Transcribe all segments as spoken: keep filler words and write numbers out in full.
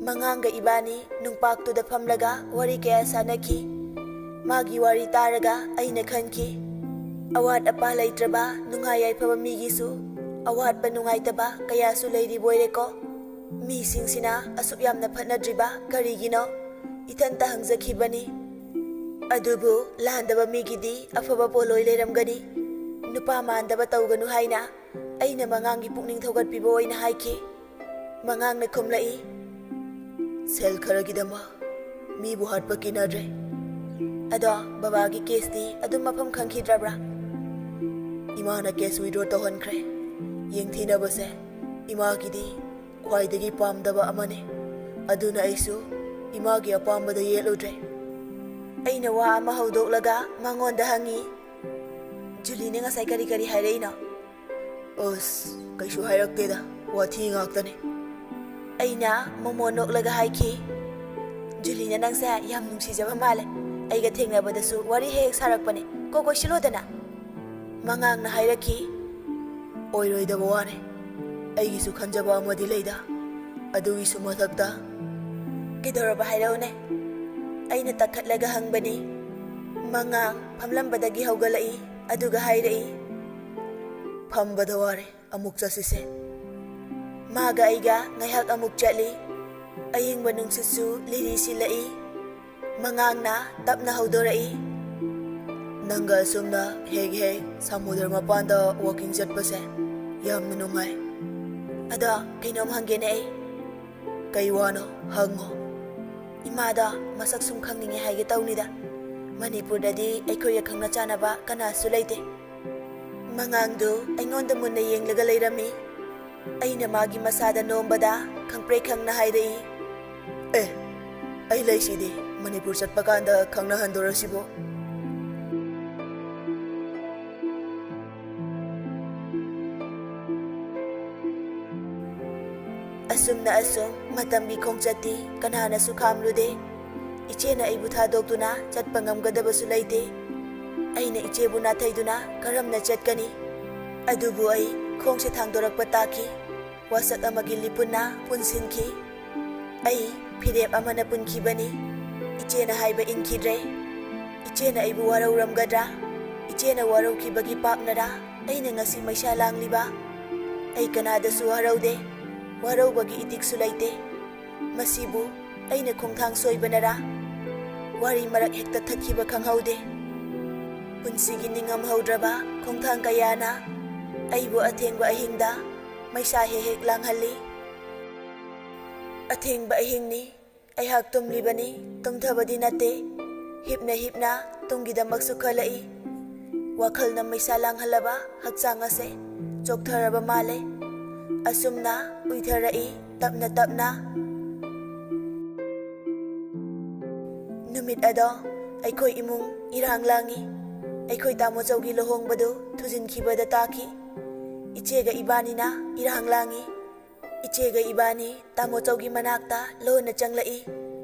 ꯃꯉꯥꯡꯒ ꯏꯕꯥꯅꯤ ꯅꯨꯡꯄꯥꯛꯇꯨꯗ ꯐꯝꯂꯒ ꯋꯥꯔꯤ ꯀꯌꯥ ꯁꯥꯟꯅꯈꯤ꯫ ꯃꯥꯒꯤ ꯋꯥꯔꯤ ꯇꯥꯔꯒ ꯑꯩꯅ ꯈꯟꯈꯤ, ꯑꯋꯥꯠ ꯑꯄꯥ ꯂꯩꯇ꯭ꯔꯕ ꯅꯨꯡꯉꯥꯏ ꯌꯥꯏꯐꯕ ꯃꯤꯒꯤꯁꯨ ꯑꯋꯥꯠꯄ ꯅꯨꯡꯉꯥꯏꯇꯕ ꯀꯌꯥꯁꯨ ꯂꯩꯔꯤꯕꯣꯏꯔꯦꯀꯣ꯫ ꯃꯤꯁꯤꯡꯁꯤꯅ ꯑꯁꯨꯛ ꯌꯥꯝꯅ ꯐꯠꯅꯗ꯭ꯔꯤꯕ ꯀꯔꯤꯒꯤꯅꯣ? ꯏꯊꯟꯇ ꯍꯪꯖꯈꯤꯕꯅꯤ꯫ ꯑꯗꯨꯕꯨ ꯂꯥꯟꯗꯕ ꯃꯤꯒꯤꯗꯤ ꯑꯐꯕ ꯄꯣꯠꯂꯣꯏ ꯂꯩꯔꯝꯒꯅꯤ꯫ ꯅꯨꯄꯥ ꯃꯥꯟꯗꯕ ꯇꯧꯒꯅꯨ ꯍꯥꯏꯅ ꯑꯩꯅ ꯃꯉꯥꯡꯒꯤ ꯄꯨꯛꯅꯤꯡ ꯊꯧꯒꯠꯄꯤꯕ ꯑꯣꯏꯅ ꯍꯥꯏꯈꯤ꯫ ꯃꯉꯥꯡꯅ ꯈꯨꯝꯂꯛꯏ, "ꯁꯦꯜ ꯈꯔꯒꯤꯗꯃꯛ ꯃꯤꯕꯨ ꯍꯥꯠꯄ ꯀꯤꯅꯗ꯭ꯔꯦ꯫ ꯑꯗꯣ ꯕꯕꯥꯒꯤ ꯀꯦꯁꯇꯤ ꯑꯗꯨꯝ ꯃꯐꯝ ꯈꯪꯈꯤꯗ꯭ꯔꯕ꯭ꯔꯥ?" "ꯏꯃꯥꯅ ꯀꯦꯁ ꯋꯤꯗ꯭ꯔꯣ ꯇꯧꯍꯟꯈ꯭ꯔꯦ꯫ ꯌꯦꯡꯊꯤꯅꯕꯁꯦ ꯏꯃꯥꯒꯤꯗꯤ ꯈ꯭ꯋꯥꯏꯗꯒꯤ ꯄꯥꯝꯗꯕ ꯑꯃꯅꯤ꯫ ꯑꯗꯨꯅ ꯑꯩꯁꯨ ꯏꯃꯥꯒꯤ ꯑꯄꯥꯝꯕꯗ ꯌꯦꯠꯂꯨꯗ꯭ꯔꯦ꯫" ꯑꯩꯅ ꯋꯥ ꯑꯃ ꯍꯧꯗꯣꯛꯂꯒ ꯃꯉꯣꯟꯗ ꯍꯪꯉꯤ, "ꯖꯨꯂꯤꯅ ꯉꯁꯥꯏ ꯀꯔꯤ ꯀꯔꯤ ꯍꯥꯏꯔꯛꯏꯅꯣ?" "ꯑꯁ, ꯀꯩꯁꯨ ꯍꯥꯏꯔꯛꯇꯦꯗ, ꯋꯥꯊꯤ ꯉꯥꯛꯇꯅꯤ꯫" ꯑꯩꯅ ꯃꯣꯃꯣꯟ ꯅꯣꯛꯂꯒ ꯍꯥꯏꯈꯤ, "ꯖꯨꯂꯤꯅ ꯅꯪꯁꯦ ꯌꯥꯝ ꯅꯨꯡꯁꯤꯖꯕ ꯃꯥꯜꯂꯦ꯫ ꯑꯩꯒ ꯊꯦꯡꯅꯕꯗꯁꯨ ꯋꯥꯔꯤ ꯍꯦꯛ ꯍꯦꯛ ꯁꯥꯔꯛꯄꯅꯦ꯫ ꯀꯣꯛ ꯀꯣꯏꯁꯤꯜꯂꯣꯗꯅ꯫" ꯃꯉꯥꯡꯅ ꯍꯥꯏꯔꯛꯈꯤ, "ꯑꯣꯏꯔꯣꯏꯗꯕ ꯋꯥꯅꯦ꯫ ꯑꯩꯒꯤꯁꯨ ꯈꯟꯖꯕ ꯑꯃꯗꯤ ꯂꯩꯗ꯫ ꯑꯗꯨꯒꯤꯁꯨ ꯃꯊꯛꯇ꯫" "ꯀꯩꯗꯧꯔꯕ ꯍꯥꯏꯔꯛꯎꯅꯦ?" ꯑꯩꯅ ꯇꯛꯈꯠꯂꯒ ꯍꯪꯕꯅꯤ꯫ ꯃꯉꯥꯡ ꯐꯝꯂꯝꯕꯗꯒꯤ ꯍꯧꯒꯠꯂꯛꯏ, ꯑꯗꯨꯒ ꯍꯥꯏꯔꯛꯏ, "ꯐꯝꯕꯗ ꯋꯥꯔꯦ, ꯑꯃꯨꯛ ꯆꯠꯁꯤꯁꯦ꯫" ꯃꯥꯒ ꯑꯩꯒ ꯉꯥꯏꯍꯥꯛ ꯑꯃꯨꯛ ꯆꯠꯂꯤ꯫ ꯑꯌꯤꯡꯕ ꯅꯨꯡꯁꯤꯠꯁꯨ ꯂꯤꯔꯤ ꯁꯤꯜꯂꯛꯏ꯫ ꯃꯉꯥꯡꯅ ꯇꯞꯅ ꯍꯧꯗꯣꯔꯛꯏ, "ꯅꯪꯒ ꯑꯁꯨꯝꯅ ꯍꯦꯛ ꯍꯦꯛ ꯁꯃꯨꯗ꯭ꯔ ꯃꯄꯥꯟꯗ ꯋꯥꯀꯤꯡ ꯆꯠꯄꯁꯦ ꯌꯥꯝꯅ ꯅꯨꯡꯉꯥꯏ꯫ ꯑꯗꯣ ꯀꯩꯅꯣꯝ ꯍꯪꯒꯦꯅꯦ ꯑꯩ꯫" "ꯀꯩ ꯋꯥꯅꯣ? ꯍꯪꯉꯣ꯫" "ꯏꯃꯥꯗꯣ ꯃꯁꯛ ꯁꯨꯝ ꯈꯪꯅꯤꯡꯉꯦ ꯍꯥꯏꯒꯦ ꯇꯧꯅꯤꯗ꯫ ꯃꯅꯤꯄꯨꯔꯗꯗꯤ ꯑꯩꯈꯣꯏꯒ ꯈꯪꯅ ꯆꯥꯟꯅꯕ ꯀꯅꯥꯁꯨ ꯂꯩꯇꯦ꯫" ꯃꯉꯥꯡꯗꯨ ꯑꯩꯉꯣꯟꯗ ꯃꯨꯟꯅ ꯌꯦꯡꯂꯒ ꯂꯩꯔꯝꯃꯤ꯫ ꯑꯩꯅ ꯃꯥꯒꯤ ꯃꯁꯥꯗ ꯅꯣꯝꯕꯗ ꯈꯪꯄ꯭ꯔꯦꯛ ꯈꯪꯅ ꯍꯥꯏꯔꯛꯏ, "ꯑꯦ, ꯑꯩ ꯂꯩꯁꯤꯗꯤ, ꯃꯅꯤꯄꯨꯔ ꯆꯠꯄ ꯀꯥꯟꯗ ꯈꯪꯅꯍꯟꯗꯣꯔꯁꯤꯕꯨ꯫" ꯑꯁꯨꯝꯅ ꯑꯁꯨꯝ ꯃꯇꯝꯒꯤ ꯈꯣꯡꯆꯠꯇꯤ ꯀꯅꯥꯅꯁꯨ ꯈꯥꯝꯂꯨꯗꯦ꯫ ꯏꯆꯦꯅ ꯑꯩꯕꯨ ꯊꯥꯗꯣꯛꯇꯨꯅ ꯆꯠꯄ ꯉꯝꯒꯗꯕꯁꯨ ꯂꯩꯇꯦ꯫ ꯑꯩꯅ ꯏꯆꯦꯕꯨ ꯅꯥꯊꯩꯗꯨꯅ ꯀꯔꯝꯅ ꯆꯠꯀꯅꯤ? ꯑꯗꯨꯕꯨ ꯑꯩ ꯈꯣꯡꯁꯦ ꯊꯥꯡꯗꯣꯔꯛꯄ ꯇꯥꯈꯤ꯫ ꯋꯥꯁꯛ ꯑꯃꯒꯤ ꯂꯤꯄꯨꯟꯅ ꯄꯨꯟꯁꯤꯟꯈꯤ꯫ ꯑꯩ ꯐꯤꯔꯦꯞ ꯑꯃꯅ ꯄꯨꯟꯈꯤꯕꯅꯤ꯫ ꯏꯆꯦꯅ ꯍꯥꯏꯕ ꯏꯟꯈꯤꯗ꯭ꯔꯦ꯫ ꯏꯆꯦꯅ ꯑꯩꯕꯨ ꯋꯥꯔꯧꯔꯝꯒꯗ꯭ꯔꯥ? ꯏꯆꯦꯅ ꯋꯥꯔꯧꯈꯤꯕꯒꯤ ꯄꯥꯞꯅꯔꯥ ꯑꯩꯅ ꯉꯁꯤ ꯃꯩꯁꯥ ꯂꯥꯡꯂꯤꯕ? ꯑꯩ ꯀꯅꯥꯗꯁꯨ ꯋꯥꯔꯧꯗꯦ꯫ ꯋꯥꯔꯧꯕꯒꯤ ꯏꯇꯤꯛꯁꯨ ꯂꯩꯇꯦ꯫ ꯃꯁꯤꯕꯨ ꯑꯩꯅ ꯈꯣꯡꯊꯥꯡ ꯁꯣꯏꯕꯅꯔꯥ? ꯋꯥꯔꯤ ꯃꯔꯛ ꯍꯦꯛꯇ ꯊꯠꯈꯤꯕ ꯈꯪꯍꯧꯗꯦ꯫ ꯄꯨꯟꯁꯤꯒꯤ ꯅꯤꯡꯉꯝꯍꯧꯗ꯭ꯔꯕ ꯈꯣꯡꯊꯥꯡ ꯀꯌꯥꯅ ꯑꯩꯕꯨ ꯑꯊꯦꯡꯕ ꯑꯍꯤꯡꯗ ꯃꯩꯁꯥ ꯍꯦꯛ ꯍꯦꯛ ꯂꯥꯡꯍꯜꯂꯤ꯫ ꯑꯊꯦꯡꯕ ꯑꯍꯤꯡꯅꯤ꯫ ꯑꯩꯍꯥꯛ ꯇꯨꯝꯂꯤꯕꯅꯤ, ꯇꯨꯝꯊꯕꯗꯤ ꯅꯠꯇꯦ꯫ ꯍꯤꯞꯅ ꯍꯤꯞꯅ ꯇꯨꯡꯒꯤꯗꯃꯛꯁꯨ ꯈꯜꯂꯛꯏ꯫ ꯋꯥꯈꯜꯅ ꯃꯩꯁꯥ ꯂꯥꯡꯍꯜꯂꯕ ꯍꯛꯆꯥꯡ ꯑꯁꯦ ꯆꯣꯛꯊꯔꯕ ꯃꯥꯜꯂꯦ꯫ ꯑꯁꯨꯝꯅ ꯎꯏꯊꯔꯛꯏ ꯇꯞꯅ ꯇꯞꯅ꯫ ꯅꯨꯃꯤꯠ ꯑꯗꯣ ꯑꯩꯈꯣꯏ ꯏꯃꯨꯡ ꯏꯔꯥꯡ ꯂꯥꯡꯉꯤ꯫ ꯑꯩꯈꯣꯏ ꯇꯥꯃꯣ ꯆꯧꯒꯤ ꯂꯨꯍꯣꯡꯕꯗꯨ ꯊꯨꯖꯤꯟꯈꯤꯕꯗ ꯇꯥꯈꯤ꯫ ꯏꯆꯦꯒ ꯏꯕꯥꯅꯤꯅ ꯏꯔꯥꯡ ꯂꯥꯡꯉꯤ꯫ ꯏꯆꯦꯒ ꯏꯕꯥꯅꯤ ꯇꯥꯃꯣ ꯆꯧꯒꯤ ꯃꯅꯥꯛꯇ ꯂꯣꯟꯅ ꯆꯪꯂꯛꯏ꯫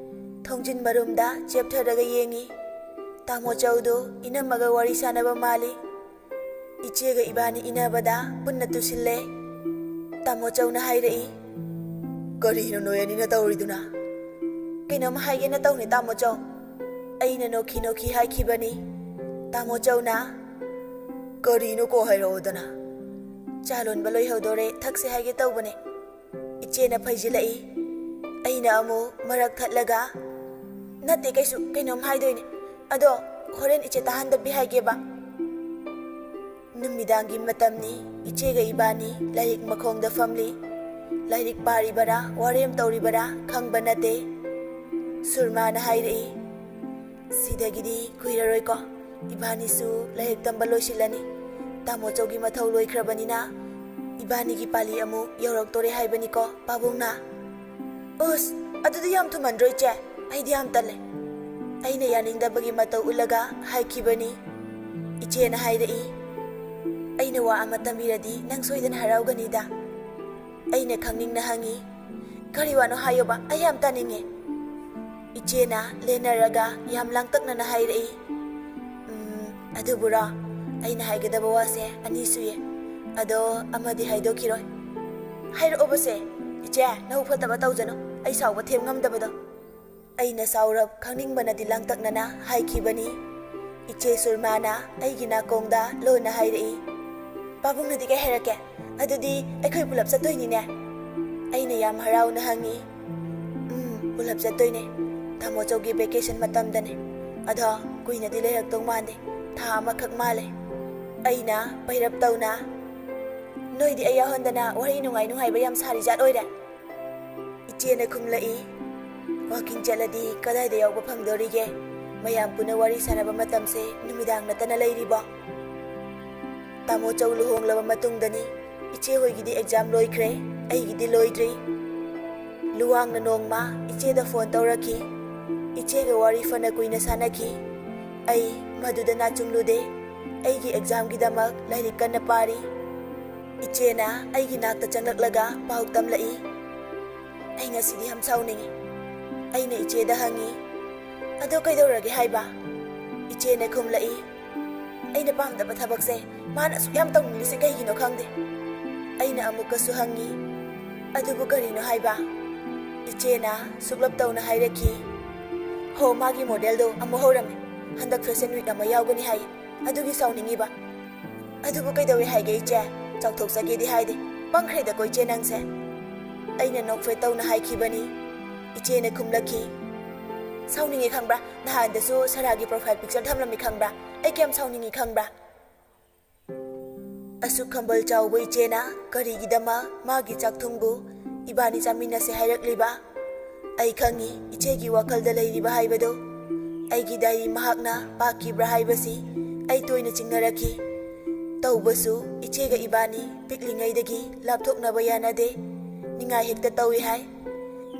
ꯊꯣꯡꯖꯤꯟ ꯃꯔꯨꯝꯗ ꯆꯦꯞꯊꯔꯒ ꯌꯦꯡꯉꯤ꯫ ꯇꯥꯃꯣ ꯆꯧꯗꯨ ꯏꯅꯝꯃꯒ ꯋꯥꯔꯤ ꯁꯥꯟꯅꯕ ꯃꯥꯜꯂꯤ꯫ ꯏꯆꯦꯒ ꯏꯕꯥꯅꯤ ꯏꯟꯅꯕꯗ ꯄꯨꯟꯅ ꯇꯨꯁꯤꯜꯂꯦ꯫ ꯇꯥꯃꯣ ꯆꯧꯅ ꯍꯥꯏꯔꯛꯏ, "ꯀꯔꯤꯅꯣ ꯅꯣꯏ ꯑꯅꯤꯅ ꯇꯧꯔꯤꯗꯨꯅ?" "ꯀꯩꯅꯣꯝ ꯍꯥꯏꯒꯦꯅ ꯇꯧꯅꯤ, ꯇꯥꯃꯣ ꯆꯧ꯫" ꯑꯩꯅ ꯅꯣꯛꯈꯤ ꯅꯣꯛꯈꯤ ꯍꯥꯏꯈꯤꯕꯅꯤ꯫ ꯇꯥꯃꯣ ꯆꯧꯅ, "ꯀꯔꯤꯅꯣ ꯀꯣ ꯍꯥꯏꯔꯛꯑꯣꯗꯅ?" "ꯆꯥ ꯂꯣꯟꯕ ꯂꯣꯏꯍꯧꯗꯣꯔꯦ, ꯊꯛꯁꯦ ꯍꯥꯏꯒꯦ ꯇꯧꯕꯅꯦ꯫" ꯏꯆꯦꯅ ꯐꯩꯖꯤꯜꯂꯛꯏ꯫ ꯑꯩꯅ ꯑꯃꯨꯛ ꯃꯔꯛ ꯊꯠꯂꯒ, "ꯅꯠꯇꯦ, ꯀꯩꯁꯨ ꯀꯩꯅꯣꯝ ꯍꯥꯏꯗꯣꯏꯅꯦ꯫ ꯑꯗꯣ ꯍꯣꯔꯦꯟ ꯏꯆꯦ ꯇꯥꯍꯟꯗꯕꯤ ꯍꯥꯏꯒꯦꯕ꯫" ꯅꯨꯃꯤꯗꯥꯡꯒꯤ ꯃꯇꯝꯅꯤ꯫ ꯏꯆꯦꯒ ꯏꯕꯥꯅꯤ ꯂꯥꯏꯔꯤꯛ ꯃꯈꯣꯡꯗ ꯐꯝꯂꯤ꯫ ꯂꯥꯏꯔꯤꯛ ꯄꯥꯔꯤꯕꯔꯥ, ꯋꯥꯔꯦꯝ ꯇꯧꯔꯤꯕꯔꯥ ꯈꯪꯕ ꯅꯠꯇꯦ꯫ ꯁꯨꯔꯃꯥꯅ ꯍꯥꯏꯔꯛꯏ, "ꯁꯤꯗꯒꯤꯗꯤ ꯀꯨꯏꯔꯔꯣꯏꯀꯣ꯫ ꯏꯕꯥꯅꯤꯁꯨ ꯂꯥꯏꯔꯤꯛ ꯇꯝꯕ ꯂꯣꯏꯁꯤꯜꯂꯅꯤ꯫ ꯇꯥꯃꯣ ꯆꯧꯒꯤ ꯃꯊꯧ ꯂꯣꯏꯈ꯭ꯔꯕꯅꯤꯅ ꯏꯕꯥꯅꯤꯒꯤ ꯄꯥꯂꯤ ꯑꯃꯨꯛ ꯌꯧꯔꯛꯇꯣꯔꯦ ꯍꯥꯏꯕꯅꯤꯀꯣ, ꯄꯥꯕꯨꯡꯅ꯫" "ꯎꯁ, ꯑꯗꯨꯗꯤ ꯌꯥꯝ ꯊꯨꯃꯟꯗ꯭ꯔꯣ, ꯏꯆꯦ? ꯑꯩꯗꯤ ꯌꯥꯝ ꯇꯜꯂꯦ꯫" ꯑꯩꯅ ꯌꯥꯅꯤꯡꯗꯕꯒꯤ ꯃꯇꯧ ꯎꯠꯂꯒ ꯍꯥꯏꯈꯤꯕꯅꯤ꯫ ꯏꯆꯦꯅ ꯍꯥꯏꯔꯛꯏ, "ꯑꯩꯅ ꯋꯥ ꯑꯃ ꯇꯝꯕꯤꯔꯗꯤ ꯅꯪ ꯁꯣꯏꯗꯅ ꯍꯔꯥꯎꯒꯅꯤꯗ꯫" ꯑꯩꯅ ꯈꯪꯅꯤꯡꯅ ꯍꯪꯉꯤ, "ꯀꯔꯤ ꯋꯥꯅꯣ ꯍꯥꯏꯌꯣꯕ, ꯑꯩ ꯌꯥꯝ ꯇꯥꯅꯤꯡꯉꯦ꯫" ꯏꯆꯦꯅ ꯂꯦꯟꯅꯔꯒ ꯌꯥꯝ ꯂꯥꯡꯇꯛꯅꯅ ꯍꯥꯏꯔꯛꯏ, "ꯎꯝ, ꯑꯗꯨꯕꯨꯔꯣ, ꯑꯩꯅ ꯍꯥꯏꯒꯗꯕ ꯋꯥꯁꯦ ꯑꯅꯤ ꯁꯨꯏꯌꯦ꯫ ꯑꯗꯣ ꯑꯃꯗꯤ ꯍꯥꯏꯗꯣꯛꯈꯤꯔꯣꯏ꯫" "ꯍꯥꯏꯔꯛꯑꯣꯕꯁꯦ, ꯏꯆꯦ, ꯅꯕꯨꯛ ꯐꯠꯇꯕ ꯇꯧꯖꯅꯨ꯫" ꯑꯩ ꯁꯥꯎꯕ ꯊꯦꯝ ꯉꯝꯗꯕꯗꯣ꯫ ꯑꯩꯅ ꯁꯥꯎꯔꯞ ꯈꯪꯅꯤꯡꯕꯅꯗꯤ ꯂꯥꯡꯇꯛꯅꯅ ꯍꯥꯏꯈꯤꯕꯅꯤ꯫ ꯏꯆꯦ ꯁꯨꯔꯃꯥꯅ ꯑꯩꯒꯤ ꯅꯥꯀꯣꯡꯗ ꯂꯣꯟꯅ ꯍꯥꯏꯔꯛꯏ, "ꯄꯥꯕꯨꯡꯅꯗꯤ ꯀꯩ ꯍꯥꯏꯔꯛꯀꯦ? ꯑꯗꯨꯗꯤ ꯑꯩꯈꯣꯏ ꯄꯨꯂꯞ ꯆꯠꯇꯣꯏꯅꯤꯅꯦ?" ꯑꯩꯅ ꯌꯥꯝ ꯍꯔꯥꯎꯅ ꯍꯪꯉꯤ꯫ "ꯎꯝ, ꯄꯨꯂꯞ ꯆꯠꯇꯣꯏꯅꯦ꯫ ꯇꯥꯃꯣ ꯆꯧꯒꯤ vacation ꯃꯇꯝꯗꯅꯦ꯫ ꯑꯗꯣ ꯀꯨꯏꯅꯗꯤ ꯂꯩꯔꯛꯇꯧ ꯃꯥꯟꯗꯦ꯫ ꯊꯥ ꯑꯃꯈꯛ ꯃꯥꯜꯂꯦ꯫" ꯑꯩꯅ ꯄꯩꯔꯞ ꯇꯧꯅ, "ꯅꯣꯏꯗꯤ ꯑꯩ ꯌꯥꯎꯍꯟꯗꯅ ꯋꯥꯔꯤ ꯅꯨꯡꯉꯥꯏ ꯅꯨꯡꯉꯥꯏꯕ ꯌꯥꯝ ꯁꯥꯔꯤ ꯖꯥꯠ ꯑꯣꯏꯔꯦ꯫" ꯏꯆꯦꯅ ꯈꯨꯝꯂꯛꯏ, "ꯋꯥꯀꯤꯡ ꯆꯠꯂꯗꯤ ꯀꯗꯥꯏꯗ ꯌꯥꯎꯕ ꯐꯪꯗꯣꯔꯤꯒꯦ? ꯃꯌꯥꯝ ꯄꯨꯟꯅ ꯋꯥꯔꯤ ꯁꯥꯟꯅꯕ ꯃꯇꯝꯁꯦ ꯅꯨꯃꯤꯗꯥꯡ ꯅꯠꯇꯅ ꯂꯩꯔꯤꯕꯣ?" ꯇꯥꯃꯣ ꯆꯧ ꯂꯨꯍꯣꯡꯂꯕ ꯃꯇꯨꯡꯗꯅꯤ꯫ ꯏꯆꯦ ꯍꯣꯏꯒꯤꯗꯤ exam ꯂꯣꯏꯈ꯭ꯔꯦ, ꯑꯩꯒꯤꯗꯤ ꯂꯣꯏꯗ꯭ꯔꯤ꯫ ꯂꯨꯋꯥꯡꯅ ꯅꯣꯡꯃ ꯏꯆꯦꯗ phone ꯇꯧꯔꯛꯈꯤ꯫ ꯏꯆꯦꯒ ꯋꯥꯔꯤ ꯐꯅ ꯀꯨꯏꯅ ꯁꯥꯟꯅꯈꯤ꯫ ꯑꯩ ꯃꯗꯨꯗ ꯅꯥꯆꯨꯡꯂꯨꯗꯦ꯫ ꯑꯩꯒꯤ examꯒꯤꯗꯃꯛ ꯂꯥꯏꯔꯤꯛ ꯀꯟꯅ ꯄꯥꯔꯤ꯫ ꯏꯆꯦꯅ ꯑꯩꯒꯤ ꯅꯥꯛꯇ ꯆꯪꯂꯛꯂꯒ ꯄꯥꯎ ꯇꯝꯂꯛꯏ꯫ ꯑꯩ ꯉꯁꯤꯗꯤ ꯌꯥꯝ ꯁꯥꯎꯅꯤꯡꯉꯤ꯫ ꯑꯩꯅ ꯏꯆꯦꯗ ꯍꯪꯉꯤ, "ꯑꯗꯣ ꯀꯩꯗꯧꯔꯒꯦ ꯍꯥꯏꯕ?" ꯏꯆꯦꯅ ꯈꯨꯝꯂꯛꯏ, "ꯑꯩꯅ ꯄꯥꯝꯗꯕ ꯊꯕꯛꯁꯦ ꯃꯥꯅ ꯑꯁꯨꯛ ꯌꯥꯝ ꯇꯧꯅꯤꯡꯂꯤꯁꯦ ꯀꯩꯒꯤꯅꯣ ꯈꯪꯗꯦ꯫" ꯑꯩꯅ ꯑꯃꯨꯛꯀꯁꯨ ꯍꯪꯉꯤ, "ꯑꯗꯨꯕꯨ ꯀꯔꯤꯅꯣ ꯍꯥꯏꯕ?" ꯏꯆꯦꯅ ꯁꯨꯛꯂꯞ ꯇꯧꯅ ꯍꯥꯏꯔꯛꯈꯤ, "ꯍꯣ, ꯃꯥꯒꯤ modelꯗꯣ ꯑꯃꯨꯛ ꯍꯧꯔꯝꯃꯦ꯫ ꯍꯟꯗꯛ Fashion Week ꯑꯃ ꯌꯥꯎꯒꯅꯤ ꯍꯥꯏ꯫ ꯑꯗꯨꯒꯤ ꯁꯥꯎꯅꯤꯡꯉꯤꯕ꯫" "ꯑꯗꯨꯕꯨ ꯀꯩꯗꯧꯋꯦ ꯍꯥꯏꯒꯦ ꯏꯆꯦ? ꯆꯥꯎꯊꯣꯛꯆꯒꯦꯗꯤ ꯍꯥꯏꯗꯦ꯫ ꯄꯪꯈ꯭ꯔꯦꯗꯀꯣ ꯏꯆꯦ ꯅꯪꯁꯦ꯫" ꯑꯩꯅ ꯅꯣꯛꯐꯦꯠ ꯇꯧꯅ ꯍꯥꯏꯈꯤꯕꯅꯤ꯫ ꯏꯆꯦꯅ ꯈꯨꯝꯂꯛꯈꯤ, "ꯁꯥꯎꯅꯤꯡꯉꯦ ꯈꯪꯕ꯭ꯔꯥ? ꯅꯍꯥꯟꯗꯁꯨ ꯁꯔꯥꯒꯤ profile picture ꯊꯝꯂꯝꯃꯤ ꯈꯪꯕ꯭ꯔꯥ? ꯑꯩ ꯀꯌꯥꯝ ꯁꯥꯎꯅꯤꯡꯉꯤ ꯈꯪꯕ꯭ꯔꯥ?" ꯑꯁꯨꯛ ꯈꯝꯕꯜ ꯆꯥꯎꯕ ꯏꯆꯦꯅ ꯀꯔꯤꯒꯤꯗꯃꯛ ꯃꯥꯒꯤ ꯆꯥꯛꯊꯨꯝꯕꯨ ꯏꯕꯥꯅꯤ ꯆꯥꯃꯤꯟꯅꯁꯦ ꯍꯥꯏꯔꯛꯂꯤꯕ? ꯑꯩ ꯈꯪꯉꯤ ꯏꯆꯦꯒꯤ ꯋꯥꯈꯜꯗ ꯂꯩꯔꯤꯕ ꯍꯥꯏꯕꯗꯨ꯫ ꯑꯩꯒꯤ diary ꯃꯍꯥꯛꯅ ꯄꯥꯈꯤꯕ꯭ꯔꯥ ꯍꯥꯏꯕꯁꯤ ꯑꯩ ꯇꯣꯏꯅ ꯆꯤꯡꯅꯔꯛꯈꯤ꯫ ꯇꯧꯕꯁꯨ ꯏꯆꯦꯒ ꯏꯕꯥꯅꯤ ꯄꯤꯛꯂꯤꯉꯩꯗꯒꯤ ꯂꯥꯞꯊꯣꯛꯅꯕ ꯌꯥꯅꯗꯦ꯫ ꯅꯤꯡꯉꯥꯏ ꯍꯦꯛꯇ ꯇꯧꯏ ꯍꯥꯏ꯫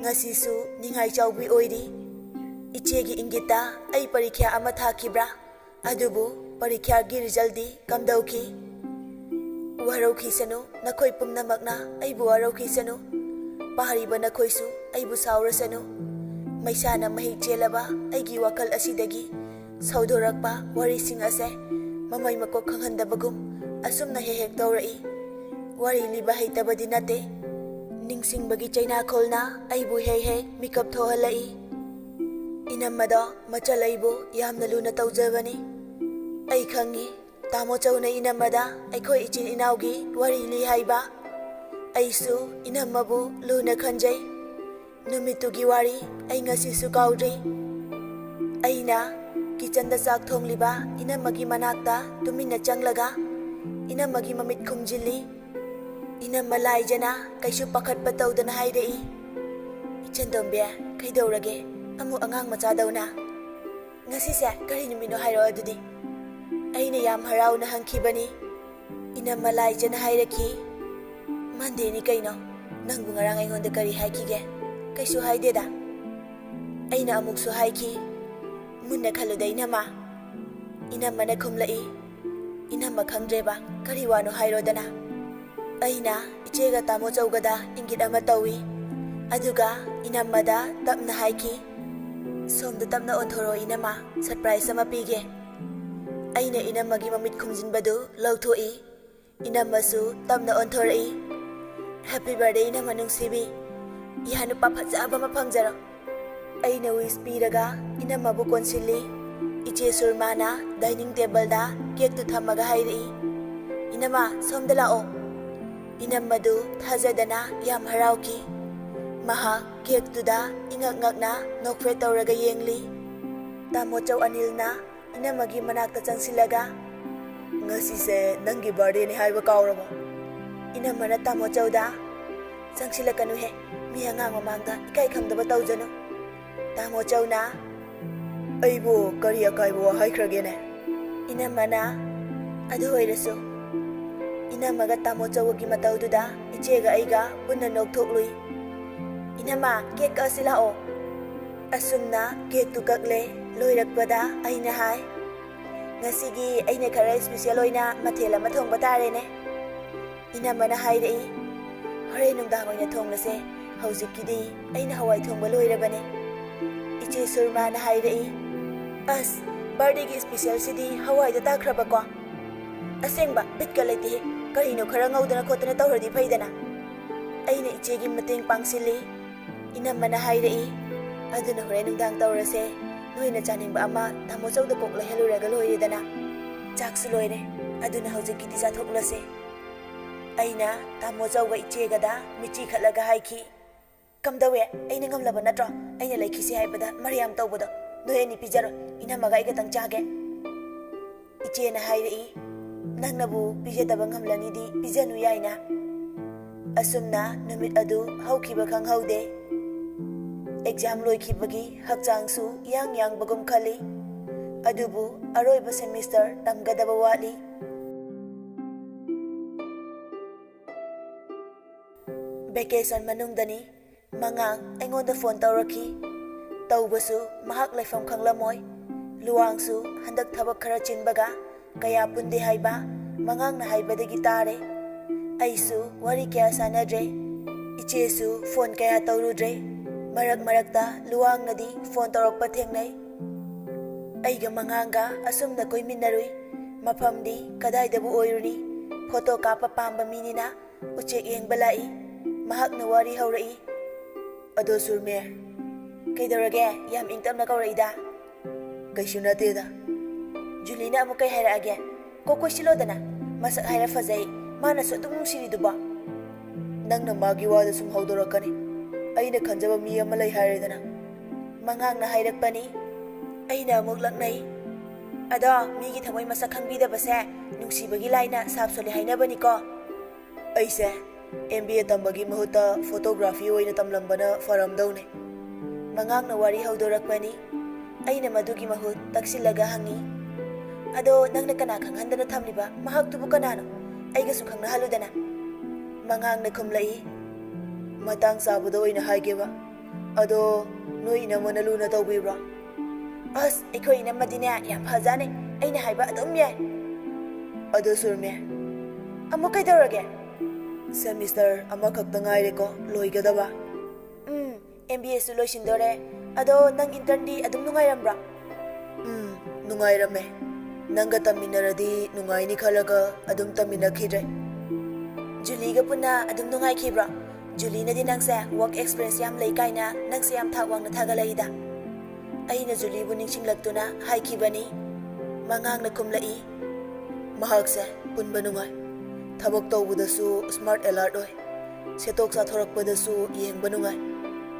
ꯉꯁꯤꯁꯨ ꯅꯤꯡꯉꯥꯏ ꯆꯥꯎꯕꯤ ꯑꯣꯏꯔꯤ꯫ ꯏꯆꯦꯒꯤ ꯏꯪꯒꯤꯠꯇ ꯑꯩ ꯄꯔꯤꯈ꯭ꯌꯥ ꯑꯃ ꯊꯥꯈꯤꯕ꯭ꯔꯥ? ꯑꯗꯨꯕꯨ ꯄꯔꯤꯈ꯭ꯌꯥꯒꯤ resultꯗꯤ ꯀꯝꯗꯧꯈꯤ? ꯋꯥꯔꯧꯈꯤꯁꯅꯨ, ꯅꯈꯣꯏ ꯄꯨꯝꯅꯃꯛꯅ ꯑꯩꯕꯨ ꯋꯥꯔꯧꯈꯤꯁꯅꯨ꯫ ꯄꯥꯔꯤꯕ ꯅꯈꯣꯏꯁꯨ ꯑꯩꯕꯨ ꯁꯥꯎꯔꯁꯅꯨ꯫ ꯃꯩꯁꯥꯅ ꯃꯍꯤꯛ ꯆꯦꯜꯂꯕ ꯑꯩꯒꯤ ꯋꯥꯈꯜ ꯑꯁꯤꯗꯒꯤ ꯁꯧꯗꯣꯔꯛꯄ ꯋꯥꯔꯤꯁꯤꯡ ꯑꯁꯦ ꯃꯃꯩ ꯃꯀꯣꯛ ꯈꯪꯍꯟꯗꯕꯒꯨꯝ ꯑꯁꯨꯝꯅ ꯍꯦꯛ ꯍꯦꯛ ꯇꯧꯔꯛꯏ꯫ ꯋꯥꯔꯤ ꯂꯤꯕ ꯍꯩꯇꯕꯗꯤ ꯅꯠꯇꯦ꯫ ꯅꯤꯡꯁꯤꯡꯕꯒꯤ ꯆꯩꯅꯥꯈꯣꯜꯅ ꯑꯩꯕꯨ ꯍꯦꯛ ꯍꯦꯛ ꯃꯤꯀꯞ ꯊꯣꯛꯍꯜꯂꯛꯏ꯫ ꯏꯅꯝꯃꯗꯣ ꯃꯆꯜ ꯑꯩꯕꯨ ꯌꯥꯝꯅ ꯂꯨꯅ ꯇꯧꯖꯕꯅꯤ꯫ ꯑꯩ ꯈꯪꯉꯤ, ꯇꯥꯃꯣ ꯆꯧꯅ ꯏꯅꯝꯃꯗ ꯑꯩꯈꯣꯏ ꯏꯆꯤꯟ ꯏꯅꯥꯎꯒꯤ ꯋꯥꯔꯤ ꯂꯤ ꯍꯥꯏꯕ꯫ ꯑꯩꯁꯨ ꯏꯅꯝꯃꯕꯨ ꯂꯨꯅ ꯈꯟꯖꯩ꯫ ꯅꯨꯃꯤꯠꯇꯨꯒꯤ ꯋꯥꯔꯤ ꯑꯩ ꯉꯁꯤꯁꯨ ꯀꯥꯎꯗ꯭ꯔꯤ꯫ ꯑꯩꯅ ꯀꯤꯆꯟꯗ ꯆꯥꯛ ꯊꯣꯡꯂꯤꯕ ꯏꯅꯝꯃꯒꯤ ꯃꯅꯥꯛꯇ ꯇꯨꯃꯤꯟꯅ ꯆꯪꯂꯒ ꯏꯅꯝꯃꯒꯤ ꯃꯃꯤꯠ ꯈꯨꯝꯖꯤꯜꯂꯤ꯫ ꯏꯅꯝꯃ ꯂꯥꯏꯖꯅ ꯀꯩꯁꯨ ꯄꯥꯈꯠꯄ ꯇꯧꯗꯅ ꯍꯥꯏꯔꯛꯏ, "ꯏꯆꯟꯇꯣꯝꯕꯤ, ꯀꯩꯗꯧꯔꯒꯦ? ꯑꯃꯨꯛ ꯑꯉꯥꯡ ꯃꯆꯥꯗꯧꯅ꯫ ꯉꯁꯤꯁꯦ ꯀꯔꯤ ꯅꯨꯃꯤꯠꯅꯣ ꯍꯥꯏꯔꯛꯑꯣ ꯑꯗꯨꯗꯤ?" ꯑꯩꯅ ꯌꯥꯝ ꯍꯔꯥꯎꯅ ꯍꯪꯈꯤꯕꯅꯤ꯫ ꯏꯅꯝꯃ ꯂꯥꯏꯖꯅ ꯍꯥꯏꯔꯛꯈꯤ, "ꯃꯟꯗꯦꯅꯤ ꯀꯩꯅꯣ꯫ ꯅꯪꯕꯨ ꯉꯔꯥꯡ ꯑꯩꯉꯣꯟꯗ ꯀꯔꯤ ꯍꯥꯏꯈꯤꯒꯦ? ꯀꯩꯁꯨ ꯍꯥꯏꯗꯦꯗ?" ꯑꯩꯅ ꯑꯃꯨꯛꯁꯨ ꯍꯥꯏꯈꯤ, "ꯃꯨꯟꯅ ꯈꯜꯂꯨꯗ ꯏꯅꯝꯃ꯫" ꯏꯅꯝꯃꯅ ꯈꯨꯝꯂꯛꯏ꯫ ꯏꯅꯝꯃ ꯈꯪꯗ꯭ꯔꯦꯕ, ꯀꯔꯤ ꯋꯥꯅꯣ ꯍꯥꯏꯔꯣꯗꯅ꯫ ꯑꯩꯅ ꯏꯆꯦꯒ ꯇꯥꯃꯣ ꯆꯧꯒꯗ ꯏꯪꯒꯤꯠ ꯑꯃ ꯇꯧꯏ꯫ ꯑꯗꯨꯒ ꯏꯅꯝꯃꯗ ꯇꯞꯅ ꯍꯥꯏꯈꯤ, "ꯁꯣꯝꯗ ꯇꯞꯅ ꯑꯣꯟꯊꯣꯔꯛꯑꯣ ꯏꯅꯝꯃ, ꯁꯔꯄ꯭ꯔꯥꯏꯖ ꯑꯃ ꯄꯤꯒꯦ꯫" ꯑꯩꯅ ꯏꯅꯝꯃꯒꯤ ꯃꯃꯤꯠ ꯈꯨꯝꯖꯤꯟꯕꯗꯨ ꯂꯧꯊꯣꯛꯏ꯫ ꯏꯅꯝꯃꯁꯨ ꯇꯞꯅ ꯑꯣꯟꯊꯣꯔꯛꯏ꯫ "ꯍꯦꯄꯤ ꯕꯥꯔꯗꯦ ꯏꯅꯝꯃ ꯅꯨꯡꯁꯤꯕꯤ꯫ ꯏꯌꯥ ꯅꯨꯄꯥ ꯐꯖꯕ ꯑꯃ ꯐꯪꯖꯔꯣ꯫" ꯑꯩꯅ ꯋꯤꯁ ꯄꯤꯔꯒ ꯏꯅꯝꯃꯕꯨ ꯀꯣꯟꯁꯤꯜꯂꯤ꯫ ꯏꯆꯦ ꯁꯨꯔꯃꯥꯅ ꯗꯥꯏꯅꯤꯡ ꯇꯦꯕꯜꯗ ꯀꯦꯛꯇꯨ ꯊꯝꯃꯒ ꯍꯥꯏꯔꯛꯏ, "ꯏꯅꯝꯃ, ꯁꯣꯝꯗ ꯂꯥꯛꯑꯣ꯫" ꯏꯅꯝꯃꯗꯨ ꯊꯥꯖꯗꯅ ꯌꯥꯝ ꯍꯔꯥꯎꯈꯤ꯫ ꯃꯍꯥꯛ ꯀꯦꯛꯇꯨꯗ ꯏꯉꯛ ꯉꯛꯅ ꯅꯣꯛꯐꯦꯠ ꯇꯧꯔꯒ ꯌꯦꯡꯂꯤ꯫ ꯇꯥꯃꯣ ꯆꯧ ꯑꯅꯤꯜꯅ ꯏꯅꯝꯃꯒꯤ ꯃꯅꯥꯛꯇ ꯆꯪꯁꯤꯜꯂꯒ, "ꯉꯁꯤꯁꯦ ꯅꯪꯒꯤ ꯕꯥꯔꯗꯦꯅꯤ ꯍꯥꯏꯕ ꯀꯥꯎꯔꯕꯣ?" ꯏꯅꯝꯃꯅ ꯇꯥꯃꯣ ꯆꯧꯗ, "ꯆꯪꯁꯤꯜꯂꯛꯀꯅꯨꯍꯦ, ꯃꯤ ꯑꯉꯥꯡ ꯃꯃꯥꯡꯗ ꯏꯀꯥꯏ ꯈꯪꯗꯕ ꯇꯧꯖꯅꯨ꯫" ꯇꯥꯃꯣ ꯆꯧꯅ, "ꯑꯩꯕꯨ ꯀꯔꯤ ꯑꯀꯥꯏꯕ ꯋꯥ ꯍꯥꯏꯈ꯭ꯔꯒꯦꯅꯦ?" ꯏꯅꯝꯃꯅ, "ꯑꯗꯨ ꯑꯣꯏꯔꯁꯨ꯫" ꯏꯅꯝꯃꯒ ꯇꯥꯃꯣ ꯆꯧꯒꯤ ꯃꯇꯧꯗꯨꯗ ꯏꯆꯦꯒ ꯑꯩꯒ ꯄꯨꯟꯅ ꯅꯣꯛꯊꯣꯛꯂꯨꯏ꯫ "ꯏꯅꯝꯃ, ꯀꯦꯛ ꯀꯛꯑꯁꯤ ꯂꯥꯛꯑꯣ꯫" ꯑꯁꯨꯝꯅ ꯀꯦꯛꯇꯨ ꯀꯛꯂꯦ꯫ ꯂꯣꯏꯔꯛꯄꯗ ꯑꯩꯅ ꯍꯥꯏ, "ꯉꯁꯤꯒꯤ ꯑꯩꯅ ꯈꯔ ꯏꯁꯄꯤꯁꯦꯜ ꯑꯣꯏꯅ ꯃꯊꯦꯜ ꯑꯃ ꯊꯣꯡꯕ ꯇꯥꯔꯦꯅꯦ꯫" ꯏꯅꯝꯃꯅ ꯍꯥꯏꯔꯛꯏ, "ꯍꯣꯔꯦꯟ ꯅꯨꯡꯗꯥꯡ ꯑꯣꯏꯅ ꯊꯣꯡꯂꯁꯦ, ꯍꯧꯖꯤꯛꯀꯤꯗꯤ ꯑꯩꯅ ꯍꯋꯥꯏ ꯊꯣꯡꯕ ꯂꯣꯏꯔꯕꯅꯦ꯫" ꯏꯆꯦ ꯁꯨꯔꯃꯥꯅ ꯍꯥꯏꯔꯛꯏ, "ꯑꯁ, ꯕꯥꯔꯗꯦꯒꯤ ꯏꯁꯄꯤꯁꯦꯜꯁꯤꯗꯤ ꯍꯋꯥꯏꯗ ꯇꯥꯈ꯭ꯔꯕꯀꯣ? ꯑꯁꯦꯡꯕ ꯕꯤꯠꯀ ꯂꯩꯇꯦꯍꯦ, ꯀꯔꯤꯅꯣ ꯈꯔ ꯉꯧꯗꯅ ꯈꯣꯠꯇꯅ ꯇꯧꯔꯗꯤ ꯐꯩꯗꯅ꯫" ꯑꯩꯅ ꯏꯆꯦꯒꯤ ꯃꯇꯦꯡ ꯄꯥꯡꯁꯤꯜꯂꯤ꯫ ꯏꯅꯝꯃꯅ ꯍꯥꯏꯔꯛꯏ, "ꯑꯗꯨꯅ ꯍꯣꯔꯦꯟ ꯅꯨꯡꯗꯥꯡ ꯇꯧꯔꯁꯦ꯫ ꯅꯣꯏꯅ ꯆꯥꯅꯤꯡꯕ ꯑꯃ ꯇꯥꯃꯣ ꯆꯧꯗ ꯀꯣꯛ ꯂꯩꯍꯜꯂꯨꯔꯒ ꯂꯣꯏꯔꯦꯗꯅ꯫ ꯆꯥꯛꯁꯨ ꯂꯣꯏꯔꯦ, ꯑꯗꯨꯅ ꯍꯧꯖꯤꯛꯀꯤꯗꯤ ꯆꯥꯊꯣꯛꯂꯁꯦ"꯫ ꯑꯩꯅ ꯇꯥꯃꯣ ꯆꯧꯒ ꯏꯆꯦꯒꯗ ꯃꯤꯠꯆꯤ ꯈꯠꯂꯒ ꯍꯥꯏꯈꯤ, "ꯀꯝꯗꯧꯋꯦ? ꯑꯩꯅ ꯉꯝꯂꯕ ꯅꯠꯇ꯭ꯔꯣ? ꯑꯩꯅ ꯂꯩꯈꯤꯁꯤ ꯍꯥꯏꯕꯗ ꯃꯔꯩ ꯌꯥꯝ ꯇꯧꯕꯗꯣ꯫ ꯅꯣꯏ ꯑꯅꯤ ꯄꯤꯖꯔꯣ, ꯏꯅꯝꯃꯒ ꯑꯩ ꯈꯛꯇꯪ ꯆꯥꯒꯦ"꯫ ꯏꯆꯦꯅ ꯍꯥꯏꯔꯛꯏ, "ꯅꯪꯅꯕꯨ ꯄꯤꯖꯗꯕ ꯉꯝꯂꯅꯤꯗꯤ ꯄꯤꯖꯅꯨ ꯌꯥꯏꯅ"꯫ ꯑꯁꯨꯝꯅ ꯅꯨꯃꯤꯠ ꯑꯗꯨ ꯍꯧꯈꯤꯕ ꯈꯪꯍꯧꯗꯦ꯫ ꯑꯦꯛꯖꯥꯝ ꯂꯣꯏꯈꯤꯕꯒꯤ ꯍꯛꯆꯥꯡꯁꯨ ꯏꯌꯥꯡ ꯌꯥꯡꯕꯒꯨꯝ ꯈꯜꯂꯤ꯫ ꯑꯗꯨꯕꯨ ꯑꯔꯣꯏꯕ ꯁꯦꯃꯤꯁꯇꯔ ꯇꯝꯒꯗꯕ ꯋꯥꯠꯂꯤ꯫ ꯚꯦꯀꯦꯁꯟ ꯃꯅꯨꯡꯗꯅꯤ꯫ ꯃꯉꯥꯡ ꯑꯩꯉꯣꯟꯗ ꯐꯣꯟ ꯇꯧꯔꯛꯈꯤ꯫ ꯇꯧꯕꯁꯨ ꯃꯍꯥꯛ ꯂꯩꯐꯝ ꯈꯪꯂꯝꯃꯣꯏ꯫ ꯂꯨꯋꯥꯡꯁꯨ ꯍꯟꯗꯛ ꯊꯕꯛ ꯈꯔ ꯆꯤꯟꯕꯒ ꯀꯌꯥ ꯄꯨꯟꯗꯦ ꯍꯥꯏꯕ ꯃꯉꯥꯡꯅ ꯍꯥꯏꯕꯗꯒꯤ ꯇꯥꯔꯦ꯫ ꯑꯩꯁꯨ ꯋꯥꯔꯤ ꯀꯌꯥ ꯁꯥꯟꯅꯗ꯭ꯔꯦ꯫ ꯏꯆꯦꯁꯨ ꯐꯣꯟ ꯀꯌꯥ ꯇꯧꯔꯨꯗ꯭ꯔꯦ꯫ ꯃꯔꯛ ꯃꯔꯛꯇ ꯂꯨꯋꯥꯡꯅꯗꯤ ꯐꯣꯟ ꯇꯧꯔꯛꯄ ꯊꯦꯡꯅꯩ꯫ ꯑꯩꯒ ꯃꯉꯥꯡꯒ ꯑꯁꯨꯝꯅ ꯀꯣꯏꯃꯤꯟꯅꯔꯨꯏ꯫ ꯃꯐꯝꯗꯤ ꯀꯗꯥꯏꯗꯕꯨ ꯑꯣꯏꯔꯨꯅꯤ? ꯐꯣꯇꯣ ꯀꯥꯞꯄ ꯄꯥꯝꯕ ꯃꯤꯅꯤꯅ ꯎꯆꯦꯛ ꯌꯦꯡꯕ ꯂꯥꯛꯏ꯫ ꯃꯍꯥꯛꯅ ꯋꯥꯔꯤ ꯍꯧꯔꯛꯏ꯫ "ꯑꯗꯣ ꯁꯨꯔꯃꯦ"꯫ "ꯀꯩꯗꯧꯔꯒꯦ? ꯌꯥꯝ ꯏꯪ ꯇꯞꯅ ꯀꯧꯔꯛꯏꯗ"꯫ "ꯀꯩꯁꯨ ꯅꯠꯇꯦꯗ"꯫ "ꯖꯨꯂꯤꯅ ꯑꯃꯨꯛ ꯀꯩ ꯍꯥꯏꯔꯛꯑꯒꯦ? ꯀꯣꯛ ꯀꯣꯏꯁꯤꯜꯂꯣꯗꯅ꯫ ꯃꯁꯛ ꯍꯥꯏꯔ ꯐꯖꯩ, ꯃꯥꯅꯁꯨ ꯑꯗꯨꯝ ꯅꯨꯡꯁꯤꯔꯤꯗꯨꯕꯣ"꯫ "ꯅꯪꯅ ꯃꯥꯒꯤ ꯋꯥꯗ ꯁꯨꯝ ꯍꯧꯗꯣꯔꯛꯀꯅꯤ꯫ ꯑꯩꯅ ꯈꯟꯖꯕ ꯃꯤ ꯑꯃ ꯂꯩ ꯍꯥꯏꯔꯦꯗꯅ"꯫ ꯃꯉꯥꯡꯅ ꯍꯥꯏꯔꯛꯄꯅꯤ꯫ ꯑꯩꯅ ꯑꯃꯨꯛ ꯂꯛꯅꯩ꯫ "ꯑꯗꯣ ꯃꯤꯒꯤ ꯊꯃꯣꯏ ꯃꯁꯛ ꯈꯪꯕꯤꯗꯕꯁꯦ ꯅꯨꯡꯁꯤꯕꯒꯤ ꯂꯥꯏꯅ ꯁꯥꯞ ꯁꯣꯜꯂꯤ ꯍꯥꯏꯅꯕꯅꯤꯀꯣ"꯫ "ꯑꯩꯁꯦ ꯑꯦꯝ ꯕꯤ ꯑꯦ ꯇꯝꯕꯒꯤ ꯃꯍꯨꯠꯇ ꯐꯣꯇꯣꯒ꯭ꯔꯥꯐꯤ ꯑꯣꯏꯅ ꯇꯝꯂꯝꯕꯅ ꯐꯔꯝꯗꯧꯅꯤ"꯫ ꯃꯉꯥꯡꯅ ꯋꯥꯔꯤ ꯍꯧꯗꯣꯔꯛꯄꯅꯤ꯫ ꯑꯩꯅ ꯃꯗꯨꯒꯤ ꯃꯍꯨꯠ ꯇꯛꯁꯤꯜꯂꯒ ꯍꯪꯉꯤ, "ꯑꯗꯣ ꯅꯪꯅ ꯀꯅꯥ ꯈꯪꯍꯟꯗꯅ ꯊꯝꯂꯤꯕ? ꯃꯍꯥꯛꯇꯨꯕꯨ ꯀꯅꯥꯅꯣ? ꯑꯩꯒꯁꯨ ꯈꯪꯅꯍꯜꯂꯨꯗꯅ"꯫ ꯃꯉꯥꯡꯅ ꯈꯨꯝꯂꯛꯏ, "ꯃꯇꯥꯡ ꯆꯥꯕꯗ ꯑꯣꯏꯅ ꯍꯥꯏꯒꯦꯕ꯫ ꯑꯗꯣ ꯅꯣꯏ ꯏꯅꯝꯃꯅ ꯂꯨꯅ ꯇꯧꯕꯤꯕ꯭ꯔꯣ?" "ꯑꯁ, ꯑꯩꯈꯣꯏ ꯏꯅꯝꯃꯗꯤꯅꯦ ꯌꯥꯝ ꯐꯖꯥꯅꯦ, ꯑꯩꯅ ꯍꯥꯏꯕ ꯑꯗꯨꯝ ꯌꯥꯏ"꯫ "ꯑꯗꯣ ꯁꯨꯔꯃꯦ"꯫ "ꯑꯃꯨꯛ ꯀꯩꯗꯧꯔꯒꯦ?" "ꯁꯦꯃꯤꯁꯇꯔ ꯑꯃꯈꯛꯇ ꯉꯥꯏꯔꯦꯀꯣ ꯂꯣꯏꯒꯗꯕ"꯫ "ꯎꯝ, ꯑꯦꯝ ꯕꯤ ꯑꯦꯁꯨ ꯂꯣꯏꯁꯤꯟꯗꯣꯔꯦ꯫ ꯑꯗꯣ ꯅꯪ ꯏꯟꯇꯔꯟꯗꯤ ꯑꯗꯨꯝ ꯅꯨꯡꯉꯥꯏꯔꯝꯕ꯭ꯔꯣ?" "ꯎꯝ, ꯅꯨꯡꯉꯥꯏꯔꯝꯃꯦ꯫ ꯅꯪꯒ ꯇꯝꯃꯤꯟꯅꯔꯗꯤ ꯅꯨꯡꯉꯥꯏꯅꯤ ꯈꯜꯂꯒ ꯑꯗꯨꯝ ꯇꯝꯃꯤꯟꯅꯈꯤꯗ꯭ꯔꯦ"꯫ "ꯖꯨꯂꯤꯒ ꯄꯨꯟꯅ ꯑꯗꯨꯝ ꯅꯨꯡꯉꯥꯏꯈꯤꯕ꯭ꯔꯣ?" ꯖꯨꯂꯤꯅꯗꯤ ꯅꯪꯁꯦ work experience ꯌꯥꯝ ꯂꯩ ꯀꯥꯏꯅ ꯅꯪꯁꯦ ꯌꯥꯝ ꯊꯥꯛ ꯋꯥꯡꯅ ꯊꯥꯒꯠꯂꯛꯏꯗ꯫ ꯑꯩꯅ ꯖꯨꯂꯤꯕꯨ ꯅꯤꯡꯁꯤꯡꯂꯛꯇꯨꯅ ꯍꯥꯏꯈꯤꯕꯅꯤ꯫ ꯃꯉꯥꯡꯅ ꯈꯨꯝꯂꯛꯏ, "ꯃꯍꯥꯛꯁꯦ ꯄꯨꯟꯕ ꯅꯨꯡꯉꯥꯏ, ꯊꯕꯛ ꯇꯧꯕꯗꯁꯨ smart alert ꯑꯣꯏ, ꯁꯦꯠꯇꯣꯛ ꯆꯥꯊꯣꯔꯛꯄꯗꯁꯨ ꯌꯦꯡꯕ ꯅꯨꯡꯉꯥꯏ,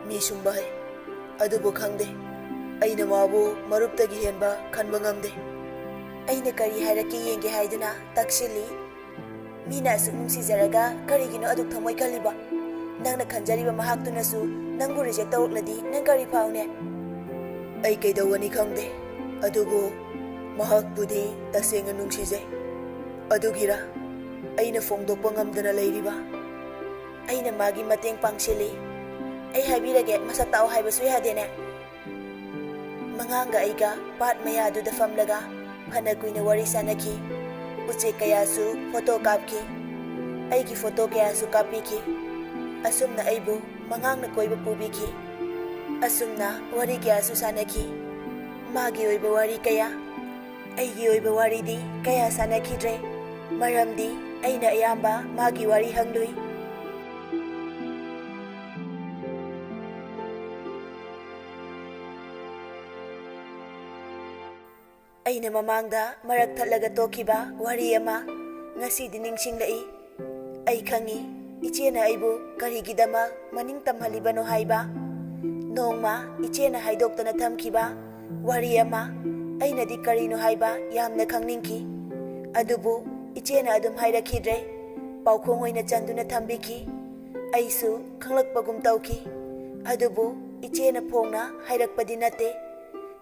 ꯃꯤ ꯁꯨꯝꯕ ꯍꯩ꯫ ꯑꯗꯨꯕꯨ ꯈꯪꯗꯦ, ꯑꯩꯅ ꯃꯥꯕꯨ ꯃꯔꯨꯞꯇꯒꯤ ꯍꯦꯟꯕ ꯈꯟꯕ ꯉꯝꯗꯦ꯫" ꯑꯩꯅ ꯀꯔꯤ ꯍꯥꯏꯔꯛꯀꯦ ꯌꯦꯡꯒꯦ ꯍꯥꯏꯗꯨꯅ ꯇꯛꯁꯤꯜꯂꯤ꯫ "ꯃꯤꯅ ꯑꯁꯨꯛ ꯅꯨꯡꯁꯤꯖꯔꯒ ꯀꯔꯤꯒꯤꯅꯣ ꯑꯗꯨꯛ ꯊꯃꯣꯏ ꯀꯜꯂꯤꯕ? ꯅꯪꯅ ꯈꯟꯖꯔꯤꯕ ꯃꯍꯥꯛꯇꯨꯅꯁꯨ ꯅꯪꯕꯨ reject ꯇꯧꯔꯛꯂꯗꯤ ꯅꯪ ꯀꯔꯤ ꯐꯥꯎꯅꯦ?" "ꯑꯩ ꯀꯩꯗꯧꯒꯅꯤ ꯈꯪꯗꯦ, ꯑꯗꯨꯕꯨ ꯃꯍꯥꯛꯄꯨꯗꯤ ꯇꯁꯦꯡꯅ ꯅꯨꯡꯁꯤꯖꯩ꯫ ꯑꯗꯨꯒꯤꯔ ꯑꯩꯅ ꯐꯣꯡꯗꯣꯛꯄ ꯉꯝꯗꯅ ꯂꯩꯔꯤꯕ?" ꯑꯩꯅ ꯃꯥꯒꯤ ꯃꯇꯦꯡ ꯄꯥꯡꯁꯤꯜꯂꯤ꯫ "ꯑꯩ ꯍꯥꯏꯕꯤꯔꯒꯦ, ꯃꯁꯛ ꯇꯥꯛꯑꯣ ꯍꯥꯏꯕꯁꯨ ꯌꯥꯗꯦꯅꯦ꯫" ꯃꯉꯥꯡꯒ ꯑꯩꯒ ꯄꯥꯠ ꯃꯌꯥꯗꯨꯗ ꯐꯝꯂꯒ ꯐꯅ ꯀꯨꯏꯅ ꯋꯥꯔꯤ ꯁꯥꯟꯅꯈꯤ꯫ ꯎꯆꯦꯛ ꯀꯌꯥꯁꯨ ꯐꯣꯇꯣ ꯀꯥꯞꯈꯤ꯫ ꯑꯩꯒꯤ ꯐꯣꯇꯣ ꯀꯌꯥꯁꯨ ꯀꯥꯞꯄꯤꯈꯤ꯫ ꯑꯁꯨꯝꯅ ꯑꯩꯕꯨ ꯃꯉꯥꯡꯅ ꯀꯣꯏꯕ ꯄꯨꯕꯤꯈꯤ꯫ ꯑꯁꯨꯝꯅ ꯋꯥꯔꯤ ꯀꯌꯥꯁꯨ ꯁꯥꯟꯅꯈꯤ꯫ ꯃꯥꯒꯤ ꯑꯣꯏꯕ ꯋꯥꯔꯤ ꯀꯌꯥ, ꯑꯩꯒꯤ ꯑꯣꯏꯕ ꯋꯥꯔꯤꯗꯤ ꯀꯌꯥ ꯁꯥꯟꯅꯈꯤꯗ꯭ꯔꯦ, ꯃꯔꯝꯗꯤ ꯑꯩꯅ ꯑꯌꯥꯝꯕ ꯃꯥꯒꯤ ꯋꯥꯔꯤ ꯍꯪꯂꯨꯏ꯫ ꯑꯩꯅ ꯃꯃꯥꯡꯗ ꯃꯔꯛ ꯊꯠꯂꯒ ꯇꯣꯛꯈꯤꯕ ꯋꯥꯔꯤ ꯑꯃ ꯉꯁꯤꯗꯤ ꯅꯤꯡꯁꯤꯡꯂꯛꯏ꯫ ꯑꯩ ꯈꯪꯏ, ꯏꯆꯦꯅ ꯑꯩꯕꯨ ꯀꯔꯤꯒꯤꯗꯃꯛ ꯃꯅꯤꯡ ꯇꯝꯍꯜꯂꯤꯕꯅꯣ ꯍꯥꯏꯕ꯫ ꯅꯣꯡꯃ ꯏꯆꯦꯅ ꯍꯥꯏꯗꯣꯛꯇꯅ ꯊꯝꯈꯤꯕ ꯋꯥꯔꯤ ꯑꯃ ꯑꯩꯅꯗꯤ ꯀꯔꯤꯅꯣ ꯍꯥꯏꯕ ꯌꯥꯝꯅ ꯈꯪꯅꯤꯡꯈꯤ꯫ ꯑꯗꯨꯕꯨ ꯏꯆꯦꯅ ꯑꯗꯨꯝ ꯍꯥꯏꯔꯛꯈꯤꯗ꯭ꯔꯦ꯫ ꯄꯥꯎꯈꯣꯡ ꯑꯣꯏꯅ ꯆꯟꯗꯨꯅ ꯊꯝꯕꯤꯈꯤ꯫ ꯑꯩꯁꯨ ꯈꯪꯂꯛꯄꯒꯨꯝ ꯇꯧꯈꯤ꯫ ꯑꯗꯨꯕꯨ ꯏꯆꯦꯅ ꯐꯣꯡꯅ ꯍꯥꯏꯔꯛꯄꯗꯤ ꯅꯠꯇꯦ꯫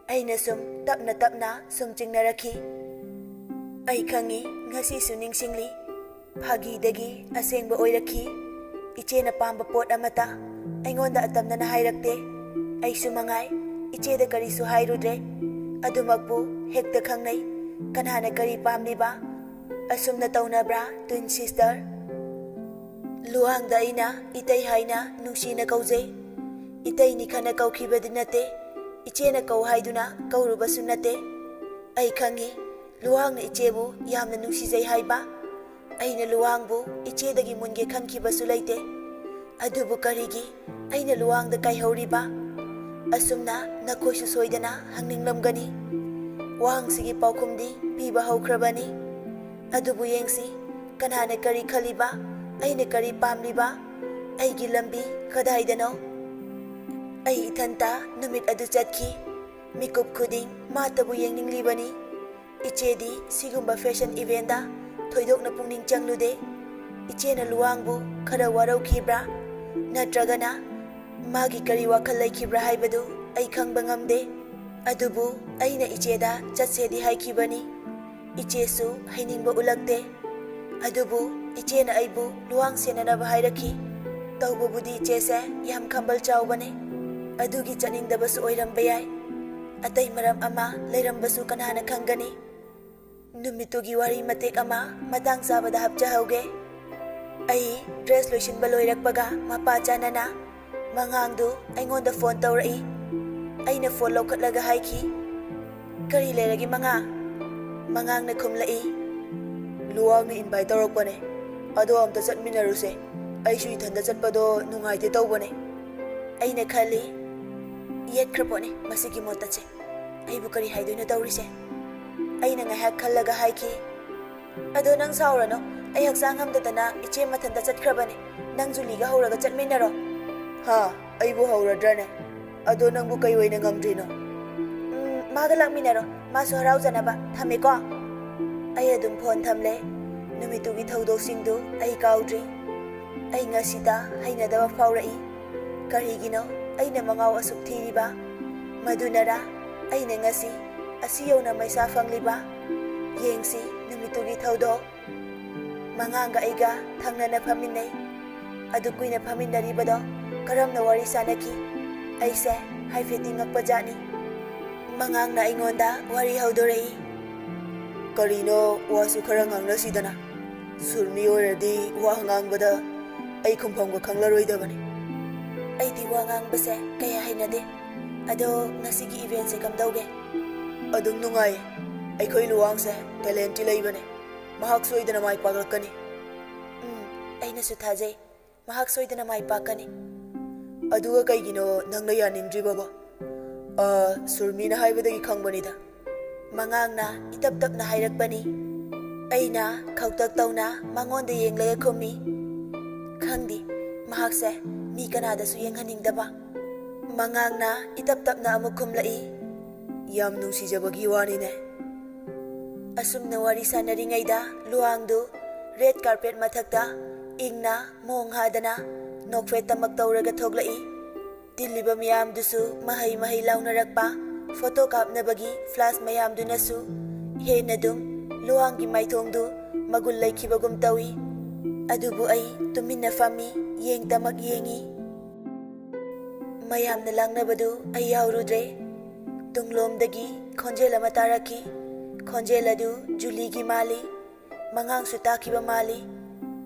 ꯑꯩꯅ ꯁꯨꯝ ꯇꯞꯅ ꯇꯞꯅ ꯁꯨꯝ ꯆꯤꯡꯅꯔꯛꯈꯤ꯫ ꯑꯩ ꯈꯪꯏ, ꯉꯁꯤꯁꯨ ꯅꯤꯡꯁꯤꯡꯂꯤ꯫ ꯐꯥꯒꯤꯗꯒꯤ ꯑꯁꯦꯡꯕ ꯑꯣꯏꯔꯛꯈꯤ꯫ ꯏꯆꯦꯅ ꯄꯥꯝꯕ ꯄꯣꯠ ꯑꯃꯠꯇ ꯑꯩꯉꯣꯟꯗ ꯑꯇꯝꯅꯅ ꯍꯥꯏꯔꯛꯇꯦ꯫ ꯑꯩꯁꯨ ꯃꯉꯥꯏ, ꯏꯆꯦꯗ ꯀꯔꯤꯁꯨ ꯍꯥꯏꯔꯨꯗ꯭ꯔꯦ꯫ ꯑꯗꯨꯃꯛꯄꯨ ꯍꯦꯛꯇ ꯈꯪꯅꯩ꯫ ꯀꯅꯥꯅ ꯀꯔꯤ ꯄꯥꯝꯂꯤꯕ? ꯑꯁꯨꯝꯅ ꯇꯧꯅꯕ꯭ꯔꯥ, twin sister? ꯂꯨꯋꯥꯡꯗ ꯑꯩꯅ ꯏꯇꯩ ꯍꯥꯏꯅ ꯅꯨꯡꯁꯤꯅ ꯀꯧꯖꯩ꯫ ꯏꯇꯩꯅꯤ ꯈꯟꯅ ꯀꯧꯈꯤꯕꯗꯤ ꯅꯠꯇꯦ, ꯏꯆꯦꯅ ꯀꯧ ꯍꯥꯏꯗꯨꯅ ꯀꯧꯔꯨꯕꯁꯨ ꯅꯠꯇꯦ꯫ ꯑꯩ ꯈꯪꯏ, ꯂꯨꯋꯥꯡꯅ ꯏꯆꯦꯕꯨ ꯌꯥꯝꯅ ꯅꯨꯡꯁꯤꯖꯩ ꯍꯥꯏꯕ꯫ ꯑꯩꯅ ꯂꯨꯋꯥꯡꯕꯨ ꯏꯆꯦꯗꯒꯤ ꯃꯨꯟꯒꯦ ꯈꯟꯈꯤꯕꯁꯨ ꯂꯩꯇꯦ꯫ ꯑꯗꯨꯕꯨ ꯀꯔꯤꯒꯤ ꯑꯩꯅ ꯂꯨꯋꯥꯡꯗ ꯀꯥꯏꯍꯧꯔꯤꯕ? ꯑꯁꯨꯝꯅ ꯅꯈꯣꯏꯁꯨ ꯁꯣꯏꯗꯅ ꯍꯪꯅꯤꯡꯂꯝꯒꯅꯤ꯫ ꯋꯥꯍꯪꯁꯤꯒꯤ ꯄꯥꯎꯈꯨꯝꯗꯤ ꯄꯤꯕ ꯍꯧꯈ꯭ꯔꯕꯅꯤ꯫ ꯑꯗꯨꯕꯨ ꯌꯦꯡꯁꯤ, ꯀꯅꯥꯅ ꯀꯔꯤ ꯈꯜꯂꯤꯕ, ꯑꯩꯅ ꯀꯔꯤ ꯄꯥꯝꯂꯤꯕ, ꯑꯩꯒꯤ ꯂꯝꯕꯤ ꯀꯗꯥꯏꯗꯅꯣ? ꯑꯩ ꯏꯊꯟꯇ ꯅꯨꯃꯤꯠ ꯑꯗꯨ ꯆꯠꯈꯤ꯫ ꯃꯤꯀꯨꯞ ꯈꯨꯗꯤꯡ ꯃꯥꯇꯕꯨ ꯌꯦꯡꯅꯤꯡꯂꯤꯕꯅꯤ꯫ ꯏꯆꯦꯗꯤ ꯁꯤꯒꯨꯝꯕ fashion eventꯇ ꯊꯣꯏꯗꯣꯛꯅ ꯄꯨꯛꯅꯤꯡ ꯆꯪꯂꯨꯗꯦ꯫ ꯏꯆꯦꯅ ꯂꯨꯋꯥꯡꯕꯨ ꯈꯔ ꯋꯥꯔꯧꯈꯤꯕ꯭ꯔꯥ? ꯅꯠꯇ꯭ꯔꯒꯅ ꯃꯥꯒꯤ ꯀꯔꯤ ꯋꯥꯈꯜ ꯂꯩꯈꯤꯕ꯭ꯔꯥ ꯍꯥꯏꯕꯗꯨ ꯑꯩ ꯈꯪꯕ ꯉꯝꯗꯦ꯫ ꯑꯗꯨꯕꯨ ꯑꯩꯅ ꯏꯆꯦꯗ ꯆꯠꯁꯦꯗꯤ ꯍꯥꯏꯈꯤꯕꯅꯤ꯫ ꯏꯆꯦꯁꯨ ꯍꯩꯅꯤꯡꯕ ꯎꯠꯂꯛꯇꯦ꯫ ꯑꯗꯨꯕꯨ ꯏꯆꯦꯅ ꯑꯩꯕꯨ ꯂꯨꯋꯥꯡ ꯁꯦꯟꯅꯅꯕ ꯍꯥꯏꯔꯛꯈꯤ꯫ ꯇꯧꯕꯕꯨꯗꯤ ꯏꯆꯦꯁꯦ ꯌꯥꯝ ꯈꯝꯕꯜ ꯆꯥꯎꯕꯅꯦ꯫ ꯑꯗꯨꯒꯤ ꯆꯠꯅꯤꯡꯗꯕꯁꯨ ꯑꯣꯏꯔꯝꯕ ꯌꯥꯏ꯫ ꯑꯇꯩ ꯃꯔꯝ ꯑꯃ ꯂꯩꯔꯝꯕꯁꯨ ꯀꯅꯥꯅ ꯈꯪꯒꯅꯤ? ꯅꯨꯃꯤꯠꯇꯨꯒꯤ ꯋꯥꯔꯤ ꯃꯇꯦꯛ ꯑꯃ ꯃꯇꯥꯡ ꯆꯥꯕꯗ ꯍꯥꯞꯆꯍꯧꯒꯦ꯫ ꯑꯩ dress ꯂꯣꯏꯁꯤꯟꯕ ꯂꯣꯏꯔꯛꯄꯒ ꯃꯄꯥ ꯆꯥꯅꯅ ꯃꯉꯥꯡꯗꯨ ꯑꯩꯉꯣꯟꯗ phone ꯇꯧꯔꯛꯏ꯫ ꯑꯩꯅ phone ꯂꯧꯈꯠꯂꯒ ꯍꯥꯏꯈꯤ, "ꯀꯔꯤ ꯂꯩꯔꯒꯦ ꯃꯉꯥꯡ?" ꯃꯉꯥꯡꯅ ꯈꯨꯝꯂꯛꯏ, "ꯂꯨꯋꯥꯡꯅ invite ꯇꯧꯔꯛꯄꯅꯦ, ꯑꯗꯣ ꯑꯝꯇ ꯆꯠꯃꯤꯟꯅꯔꯨꯁꯦ꯫ ꯑꯩꯁꯨ ꯏꯊꯟꯗ ꯆꯠꯄꯗꯣ ꯅꯨꯡꯉꯥꯏꯇꯦ ꯇꯧꯕꯅꯦ꯫" ꯑꯩꯅ ꯈꯜꯂꯤ, "ꯌꯦꯠꯈ꯭ꯔ ꯄꯣꯠꯅꯤ ꯃꯁꯤꯒꯤ ꯃꯣꯠꯇꯁꯦ꯫ ꯑꯩꯕꯨ ꯀꯔꯤ ꯍꯥꯏꯗꯣꯏꯅꯣ ꯇꯧꯔꯤꯁꯦ?" ꯑꯩꯅ ꯉꯥꯏꯍꯥꯛ ꯈꯜꯂꯒ ꯍꯥꯏꯈꯤ, "ꯑꯗꯣ ꯅꯪ ꯁꯥꯎꯔꯅꯨ, ꯑꯩ ꯍꯛꯆꯥꯡ ꯉꯝꯗꯗꯅ ꯏꯆꯦ ꯃꯊꯟꯇ ꯆꯠꯈ꯭ꯔꯕꯅꯦ꯫ ꯅꯪ ꯖꯨꯂꯤꯒ ꯍꯧꯔꯒ ꯆꯠꯃꯤꯟꯅꯔꯣ꯫" "ꯍꯥ? ꯑꯩꯕꯨ ꯍꯧꯔꯗ꯭ꯔꯅꯦ? ꯑꯗꯣ ꯅꯪꯕꯨ ꯀꯩ ꯑꯣꯏꯅ ꯉꯝꯗ꯭ꯔꯤꯅꯣ?" "ꯎꯝ, ꯃꯥꯒ ꯂꯥꯛꯃꯤꯟꯅꯔꯣ, ꯃꯥꯁꯨ ꯍꯔꯥꯎꯖꯅꯕ꯫ ꯊꯝꯃꯦꯀꯣ꯫" ꯑꯩ ꯑꯗꯨꯝ phone ꯊꯝꯂꯦ꯫ ꯅꯨꯃꯤꯠꯇꯨꯒꯤ ꯊꯧꯗꯣꯛꯁꯤꯡꯗꯨ ꯑꯩ ꯀꯥꯎꯗ꯭ꯔꯤ꯫ ꯑꯩ ꯉꯁꯤꯗ ꯍꯩꯅꯗꯕ ꯐꯥꯎꯔꯛꯏ꯫ ꯀꯔꯤꯒꯤꯅꯣ ꯑꯩꯅ ꯃꯉꯥꯎ ꯑꯁꯨꯛ ꯊꯤꯔꯤꯕ? ꯃꯗꯨꯅꯔꯥ ꯑꯩꯅ ꯉꯁꯤ ꯑꯁꯤ ꯌꯧꯅ ꯃꯩꯁꯥ ꯐꯪꯂꯤꯕ? ꯌꯦꯡꯁꯤ ꯅꯨꯃꯤꯠꯇꯨꯒꯤ ꯊꯧꯗꯣꯛ꯫ ꯃꯉꯥꯡꯒ ꯑꯩꯒ ꯊꯪꯅꯅ ꯐꯝꯃꯤꯟꯅꯩ꯫ ꯑꯗꯨ ꯀꯨꯏꯅ ꯐꯝꯃꯤꯟꯅꯔꯤꯕꯗꯣ ꯀꯔꯝꯅ ꯋꯥꯔꯤ ꯁꯥꯟꯅꯈꯤ? ꯑꯩꯁꯦ ꯍꯥꯏꯐꯦꯠꯇꯤ ꯉꯛꯄ ꯖꯥꯠꯅꯤ꯫ ꯃꯉꯥꯡꯅ ꯑꯩꯉꯣꯟꯗ ꯋꯥꯔꯤ ꯍꯧꯗꯣꯔꯛꯏ꯫ "ꯀꯔꯤꯅꯣ, ꯋꯥꯁꯨ ꯈꯔ ꯉꯥꯡꯅꯁꯤꯗꯅ꯫ ꯁꯨꯔꯃꯤ ꯑꯣꯏꯔꯗꯤ ꯋꯥ ꯉꯥꯡꯕꯗ ꯑꯩ ꯈꯨꯝꯐꯝꯒ ꯈꯪꯂꯔꯣꯏꯗꯕꯅꯤ꯫" ꯑꯩꯗꯤ ꯋꯥ ꯉꯥꯡꯕꯁꯦ ꯀꯌꯥ ꯍꯩꯅꯗꯦ꯫ ꯑꯗꯣ ꯉꯁꯤꯒꯤ eventꯁꯦ ꯀꯝꯗꯧꯒꯦ? "ꯑꯗꯨꯝ ꯅꯨꯡꯉꯥꯏꯌꯦ꯫ ꯑꯩꯈꯣꯏ ꯂꯨꯋꯥꯡꯁꯦ talentꯇꯤ ꯂꯩꯕꯅꯦ꯫ ꯃꯍꯥꯛ ꯁꯣꯏꯗꯅ ꯃꯥꯏ ꯄꯥꯛꯂꯛꯀꯅꯤ꯫" "ꯎꯝ, ꯑꯩꯅꯁꯨ ꯊꯥꯖꯩ꯫ ꯃꯍꯥꯛ ꯁꯣꯏꯗꯅ ꯃꯥꯏ ꯄꯥꯛꯀꯅꯤ꯫ ꯑꯗꯨꯒ ꯀꯩꯒꯤꯅꯣ ꯅꯪꯅ ꯌꯥꯅꯤꯡꯗ꯭ꯔꯤꯕꯕꯣ? ꯑ, ꯁꯨꯔꯃꯤꯅ ꯍꯥꯏꯕꯗꯒꯤ ꯈꯪꯕꯅꯤꯗ꯫ ꯃꯉꯥꯡꯅ ꯏꯇꯞ ꯇꯞꯅ ꯍꯥꯏꯔꯛꯄꯅꯤ꯫ ꯑꯩꯅ ꯈꯧꯇꯛ ꯇꯧꯅ ꯃꯉꯣꯟꯗ ꯌꯦꯡꯂꯒ ꯈꯨꯝꯃꯤ꯫ ꯈꯪꯗꯦ, ꯃꯍꯥꯛꯁꯦ ꯃꯤ ꯀꯅꯥꯗꯁꯨ ꯌꯦꯡꯍꯟꯅꯤꯡꯗꯕ꯫ ꯃꯉꯥꯡꯅ ꯏꯇꯞ ꯇꯞꯅ ꯑꯃꯨꯛ ꯈꯨꯝꯂꯛꯏ꯫ ꯌꯥꯝ ꯅꯨꯡꯁꯤꯖꯕꯒꯤ ꯋꯥꯅꯤꯅꯦ꯫ ꯑꯁꯨꯝꯅ ꯋꯥꯔꯤ ꯁꯥꯟꯅꯔꯤꯉꯩꯗ ꯂꯨꯋꯥꯡꯗꯨ ꯔꯦꯗ ꯀꯥꯔꯄꯦꯠ ꯃꯊꯛꯇ ꯏꯪꯅ ꯃꯣꯡ ꯍꯥꯗꯅ ꯅꯣꯛꯐꯦꯠ ꯇꯃꯛ ꯇꯧꯔꯒ ꯊꯣꯛꯂꯛꯏ꯫ ꯇꯤꯜꯂꯤꯕ ꯃꯤꯌꯥꯝꯗꯨꯁꯨ ꯃꯍꯩ ꯃꯍꯩ ꯂꯥꯎꯅꯔꯛꯄ, ꯐꯣꯇꯣ ꯀꯥꯞꯅꯕꯒꯤ ꯐ꯭ꯂꯥꯁ ꯃꯌꯥꯝꯗꯨꯅꯁꯨ ꯍꯦꯟꯅꯗꯨꯝ ꯂꯨꯋꯥꯡꯒꯤ ꯃꯥꯏꯊꯣꯡꯗꯨ ꯃꯒꯨꯟ ꯂꯩꯈꯤꯕꯒꯨꯝ ꯇꯧꯏ꯫ ꯑꯗꯨꯕꯨ ꯑꯩ ꯇꯨꯃꯤꯟꯅ ꯐꯝꯃꯤ, ꯌꯦꯡꯇꯃꯛ ꯌꯦꯡꯏ꯫ ꯃꯌꯥꯝꯅ ꯂꯥꯡꯅꯕꯗꯨ ꯑꯩ ꯌꯥꯎꯔꯨꯗ꯭ꯔꯦ꯫ ꯇꯨꯡꯂꯣꯝꯗꯒꯤ ꯈꯣꯟꯖꯦꯜ ꯑꯃ ꯇꯥꯔꯛꯈꯤ꯫ ꯈꯣꯟꯖꯦꯜ ꯑꯗꯨ ꯖꯨꯂꯤꯒꯤ ꯃꯥꯜꯂꯤ꯫ ꯃꯉꯥꯡꯁꯨ ꯇꯥꯈꯤꯕ ꯃꯥꯜꯂꯤ꯫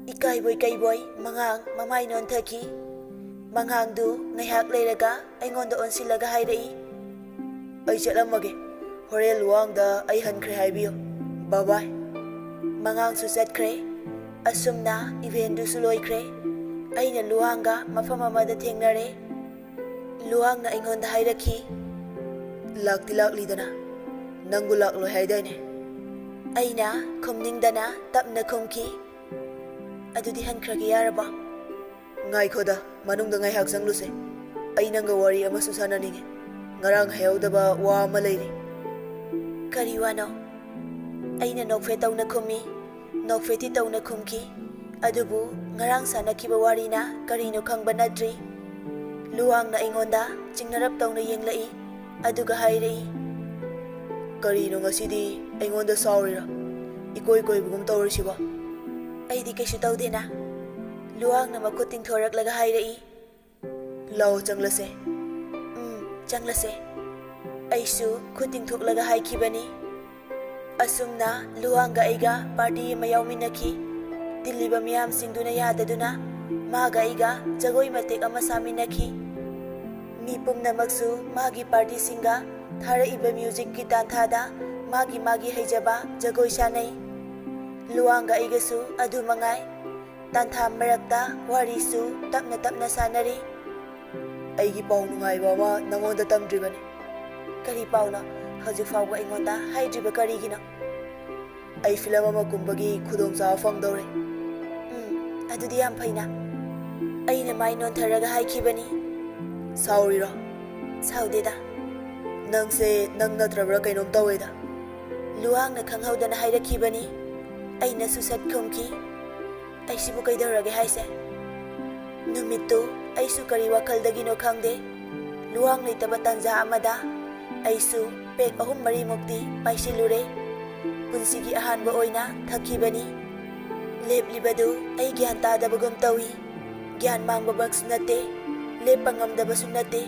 ꯏꯀꯥꯏꯕꯣꯏ ꯀꯩꯕꯣꯏ ꯃꯉꯥꯡ ꯃꯃꯥꯏ ꯅꯣꯟꯊꯈꯤ꯫ ꯃꯉꯥꯡꯗꯨ ꯉꯥꯏꯍꯥꯛ ꯂꯩꯔꯒ ꯑꯩꯉꯣꯟꯗ ꯑꯣꯟꯁꯤꯜꯂꯒ ꯍꯥꯏꯔꯛꯏ, "ꯑꯩ ꯆꯠꯂꯝꯃꯒꯦ꯫ ꯍꯣꯔꯦꯟ ꯂꯨꯋꯥꯡꯗ ꯑꯩ ꯍꯟꯈ꯭ꯔꯦ ꯍꯥꯏꯕꯤꯌꯨ꯫ ꯕꯥꯏ ꯕꯥꯏ꯫" ꯃꯉꯥꯡꯁꯨ ꯆꯠꯈ꯭ꯔꯦ꯫ ꯑꯁꯨꯝꯅ ꯏꯚꯦꯟꯗꯨꯁꯨ ꯂꯣꯏꯈ꯭ꯔꯦ꯫ ꯑꯩꯅ ꯂꯨꯋꯥꯡꯒ ꯃꯐꯝ ꯑꯃꯗ ꯊꯦꯡꯅꯔꯦ꯫ ꯂꯨꯋꯥꯡꯅ ꯑꯩꯉꯣꯟꯗ ꯍꯥꯏꯔꯛꯈꯤ, "ꯂꯥꯛꯇꯤ ꯂꯥꯛꯂꯤꯗꯅ, ꯅꯪꯕꯨ ꯂꯥꯛꯂꯣꯏ ꯍꯥꯏꯗꯥꯏꯅꯦ?" ꯑꯩꯅ ꯈꯨꯝꯅꯤꯡꯗꯅ ꯇꯞꯅ ꯈꯨꯝꯈꯤ, "ꯑꯗꯨꯗꯤ ꯍꯟꯈ꯭ꯔꯒꯦ ꯌꯥꯔꯕꯣ?" "ꯉꯥꯏꯈꯣꯗ, ꯃꯅꯨꯡꯗ ꯉꯥꯏꯍꯥꯛ ꯆꯪꯂꯨꯁꯦ꯫ ꯑꯩ ꯅꯪꯒ ꯋꯥꯔꯤ ꯑꯃꯁꯨ ꯁꯥꯟꯅꯅꯤꯡꯉꯤ꯫ ꯉꯔꯥꯡ ꯍꯥꯏꯍꯧꯗꯕ ꯋꯥ ꯑꯃ ꯂꯩꯔꯤ꯫" "ꯀꯔꯤ ꯋꯥꯅꯣ?" ꯑꯩꯅ ꯅꯣꯛꯐꯦꯠ ꯇꯧꯅ ꯈꯨꯝꯃꯤ꯫ ꯅꯣꯛꯐꯦꯠꯇꯤ ꯇꯧꯅ ꯈꯨꯝꯈꯤ꯫ ꯑꯗꯨꯕꯨ ꯉꯔꯥꯡ ꯁꯥꯟꯅꯈꯤꯕ ꯋꯥꯔꯤꯅ ꯀꯔꯤꯅꯣ ꯈꯪꯕ ꯅꯠꯇ꯭ꯔꯤ꯫ ꯂꯨꯋꯥꯡꯅ ꯑꯩꯉꯣꯟꯗ ꯆꯤꯡꯅꯔꯞ ꯇꯧꯅ ꯌꯦꯡꯂꯛꯏ꯫ ꯑꯗꯨꯒ ꯍꯥꯏꯔꯛꯏ, "ꯀꯔꯤꯅꯣ ꯉꯁꯤꯗꯤ ꯑꯩꯉꯣꯟꯗ ꯁꯥꯎꯔꯤꯔꯥ? ꯏꯀꯣꯏ ꯀꯣꯏꯕꯒꯨꯝ ꯇꯧꯔꯤꯁꯤꯕꯣ?" "ꯑꯩꯗꯤ ꯀꯩꯁꯨ ꯇꯧꯗꯦꯅ꯫" ꯂꯨꯋꯥꯡꯅ ꯃꯈꯨꯠ ꯇꯤꯡꯊꯣꯔꯛꯂꯒ ꯍꯥꯏꯔꯛꯏ, "ꯂꯥꯛꯑꯣ, ꯆꯪꯂꯁꯦ꯫" "ꯎꯝ, ꯆꯪꯂꯁꯦ꯫" ꯑꯩꯁꯨ ꯈꯨꯠ ꯇꯤꯡꯊꯣꯛꯂꯒ ꯍꯥꯏꯈꯤꯕꯅꯤ꯫ ꯑꯁꯨꯝꯅ ꯂꯨꯋꯥꯡꯒ ꯑꯩꯒ ꯄꯥꯔꯇꯤ ꯑꯃ ꯌꯥꯎꯃꯤꯟꯅꯈꯤ꯫ ꯇꯤꯜꯂꯤꯕ ꯃꯤꯌꯥꯝꯁꯤꯡꯗꯨꯅ ꯌꯥꯗꯗꯨꯅ ꯃꯥꯒ ꯑꯩꯒ ꯖꯒꯣꯏ ꯃꯇꯦꯛ ꯑꯃ ꯁꯥꯃꯤꯟꯅꯈꯤ꯫ ꯃꯤ ꯄꯨꯝꯅꯃꯛꯁꯨ ꯃꯥꯒꯤ ꯄꯥꯔꯇꯤꯁꯤꯡꯒ ꯊꯥꯔꯛꯏꯕ ꯃ꯭ꯌꯨꯖꯤꯛꯀꯤ ꯇꯥꯟꯊꯥꯗ ꯃꯥꯒꯤ ꯃꯥꯒꯤ ꯍꯩꯖꯕ ꯖꯒꯣꯏ ꯁꯥꯅꯩ꯫ ꯂꯨꯋꯥꯡꯒ ꯑꯩꯒꯁꯨ ꯑꯗꯨ ꯃꯉꯥꯏ꯫ ꯇꯥꯟꯊꯥ ꯃꯔꯛꯇ ꯋꯥꯔꯤꯁꯨ ꯇꯞꯅ ꯇꯞꯅ ꯁꯥꯟꯅꯔꯤ꯫ ꯑꯩꯒꯤ ꯄꯥꯎ ꯅꯨꯡꯉꯥꯏꯕ ꯑꯃ ꯅꯉꯣꯟꯗ ꯇꯝꯗ꯭ꯔꯤꯕꯅꯤ꯫ ꯀꯔꯤ ꯄꯥꯎꯅꯣ? ꯍꯧꯖꯤꯛ ꯐꯥꯎꯕ ꯑꯩꯉꯣꯟꯗ ꯍꯥꯏꯗ꯭ꯔꯤꯕ ꯀꯔꯤꯒꯤꯅꯣ? ꯑꯩ ꯐꯤꯂꯝ ꯑꯃ ꯀꯨꯝꯕꯒꯤ ꯈꯨꯗꯣꯡꯆꯥꯕ ꯐꯪꯗꯧꯔꯦ꯫ ꯎꯝ, ꯑꯗꯨꯗꯤ ꯌꯥꯝ ꯐꯩꯅ꯫ ꯑꯩꯅ ꯃꯥꯏ ꯅꯣꯟꯊꯔꯒ ꯍꯥꯏꯈꯤꯕꯅꯤ꯫ ꯁꯥꯎꯔꯤꯔꯣ? ꯁꯥꯎꯗꯦꯗ꯫ ꯅꯪꯁꯦ ꯅꯪ ꯅꯠꯇ꯭ꯔꯕ꯭ꯔꯥ ꯀꯩꯅꯣꯝ ꯇꯧꯋꯦꯗ꯫ ꯂꯨꯋꯥꯡꯅ ꯈꯪꯍꯧꯗꯅ ꯍꯥꯏꯔꯛꯈꯤꯕꯅꯤ꯫ ꯑꯩꯅꯁꯨ ꯁꯠ ꯈꯨꯝꯈꯤ꯫ ꯑꯩꯁꯤꯕꯨ ꯀꯩꯗꯧꯔꯒꯦ ꯍꯥꯏꯁꯦ? ꯅꯨꯃꯤꯠꯇꯨ ꯑꯩꯁꯨ ꯀꯔꯤ ꯋꯥꯈꯜꯗꯒꯤꯅꯣ ꯈꯪꯗꯦ, ꯂꯨꯋꯥꯡ ꯂꯩꯇꯕ ꯇꯥꯟꯖꯥ ꯑꯃꯗ ꯑꯩꯁꯨ ꯄꯦꯛ ꯑꯍꯨꯝ ꯃꯔꯤꯃꯨꯛꯇꯤ ꯄꯥꯏꯁꯤꯜꯂꯨꯔꯦ꯫ ꯄꯨꯟꯁꯤꯒꯤ ꯑꯍꯥꯟꯕ ꯑꯣꯏꯅ ꯊꯛꯈꯤꯕꯅꯤ꯫ ꯂꯦꯞꯂꯤꯕꯗꯨ ꯑꯩ ꯒ꯭ꯌꯥꯟ ꯇꯥꯗꯕꯒꯨꯝ ꯇꯧꯏ꯫ ꯒ꯭ꯌꯥꯟ ꯃꯥꯡꯕꯃꯛꯁꯨ ꯅꯠꯇꯦ, ꯂꯦꯞꯄ ꯉꯝꯗꯕꯁꯨ ꯅꯠꯇꯦ꯫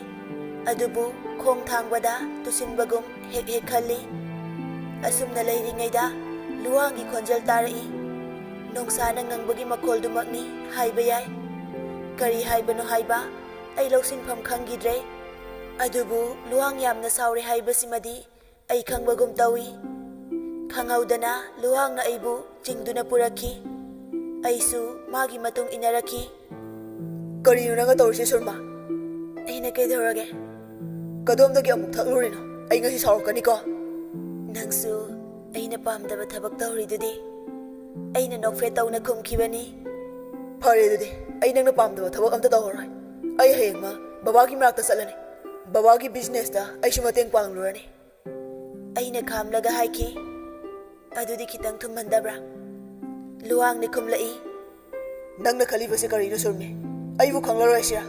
ꯑꯗꯨꯕꯨ ꯈꯣꯡ ꯊꯥꯡꯕꯗ ꯇꯨꯁꯤꯟꯕꯒꯨꯝ ꯍꯦꯛ ꯍꯦꯛ ꯈꯜꯂꯤ꯫ ꯑꯁꯨꯝꯅ ꯂꯩꯔꯤꯉꯩꯗ ꯂꯨꯋꯥꯡꯒꯤ ꯈꯣꯟꯖꯦꯜ ꯇꯥꯔꯛꯏ꯫ ꯅꯣꯡꯁꯥꯅ ꯉꯪꯕꯒꯤ ꯃꯈꯣꯜꯗꯨꯃꯛꯅꯤ ꯍꯥꯏꯕ ꯌꯥꯏ꯫ ꯀꯔꯤ ꯍꯥꯏꯕꯅꯣ ꯍꯥꯏꯕ ꯑꯩ ꯂꯧꯁꯤꯟꯐꯝ ꯈꯪꯈꯤꯗ꯭ꯔꯦ꯫ ꯑꯗꯨꯕꯨ ꯂꯨꯋꯥꯡ ꯌꯥꯝꯅ ꯁꯥꯎꯔꯦ ꯍꯥꯏꯕꯁꯤꯃꯗꯤ ꯑꯩ ꯈꯪꯕꯒꯨꯝ ꯇꯧꯏ꯫ ꯈꯪꯍꯧꯗꯅ ꯂꯨꯋꯥꯡꯅ ꯑꯩꯕꯨ ꯆꯤꯡꯗꯨꯅ ꯄꯨꯔꯛꯈꯤ꯫ ꯑꯩꯁꯨ ꯃꯥꯒꯤ ꯃꯇꯨꯡ ꯏꯟꯅꯔꯛꯈꯤ꯫ ꯀꯔꯤꯅꯣ ꯅꯪꯅ ꯇꯧꯔꯤꯁꯦ, ꯁꯨꯔꯃꯥ? ꯑꯩꯅ ꯀꯩꯗꯧꯔꯒꯦ? ꯀꯗꯣꯝꯗꯒꯤ ꯑꯃꯨꯛ ꯊꯛꯂꯨꯔꯤꯅꯣ? ꯑꯩ ꯉꯁꯤ ꯁꯥꯎꯔꯛꯀꯅꯤꯀꯣ꯫ ꯅꯪꯁꯨ ꯑꯩꯅ ꯄꯥꯝꯗꯕ ꯊꯕꯛ ꯇꯧꯔꯤꯗꯨꯗꯤ꯫ ꯑꯩꯅ ꯅꯣꯛꯐꯦꯠ ꯇꯧꯅ ꯈꯨꯝꯈꯤꯕꯅꯤ꯫ ꯐꯔꯦ ꯑꯗꯨꯗꯤ, ꯑꯩ ꯅꯪꯅ ꯄꯥꯝꯗꯕ ꯊꯕꯛ ꯑꯝꯇ ꯇꯧꯔꯔꯣꯏ꯫ ꯑꯩ ꯍꯌꯦꯡꯃꯛ ꯕꯕꯥꯒꯤ ꯃꯅꯥꯛꯇ ꯆꯠꯂꯅꯤ꯫ ꯕꯕꯥꯒꯤ ꯕꯤꯖꯤꯅꯦꯁꯇ ꯑꯩꯁꯨ ꯃꯇꯦꯡ ꯄꯥꯡꯂꯨꯔꯅꯤ꯫ ꯑꯩꯅ ꯈꯥꯝꯂꯒ ꯍꯥꯏꯈꯤ, "ꯑꯗꯨꯗꯤ ꯈꯤꯇꯪ ꯊꯨꯝꯍꯟꯗꯕ꯭ꯔꯥ?" ꯂꯨꯋꯥꯡꯅ ꯈꯨꯝꯂꯛꯏ꯫ ꯅꯪꯅ ꯈꯜꯂꯤꯕꯁꯦ ꯀꯔꯤꯅꯣ, ꯁꯨꯔꯃꯤ? ꯑꯩꯕꯨ ꯈꯪꯂꯔꯣꯏ ꯍꯥꯏꯁꯤꯔꯥ?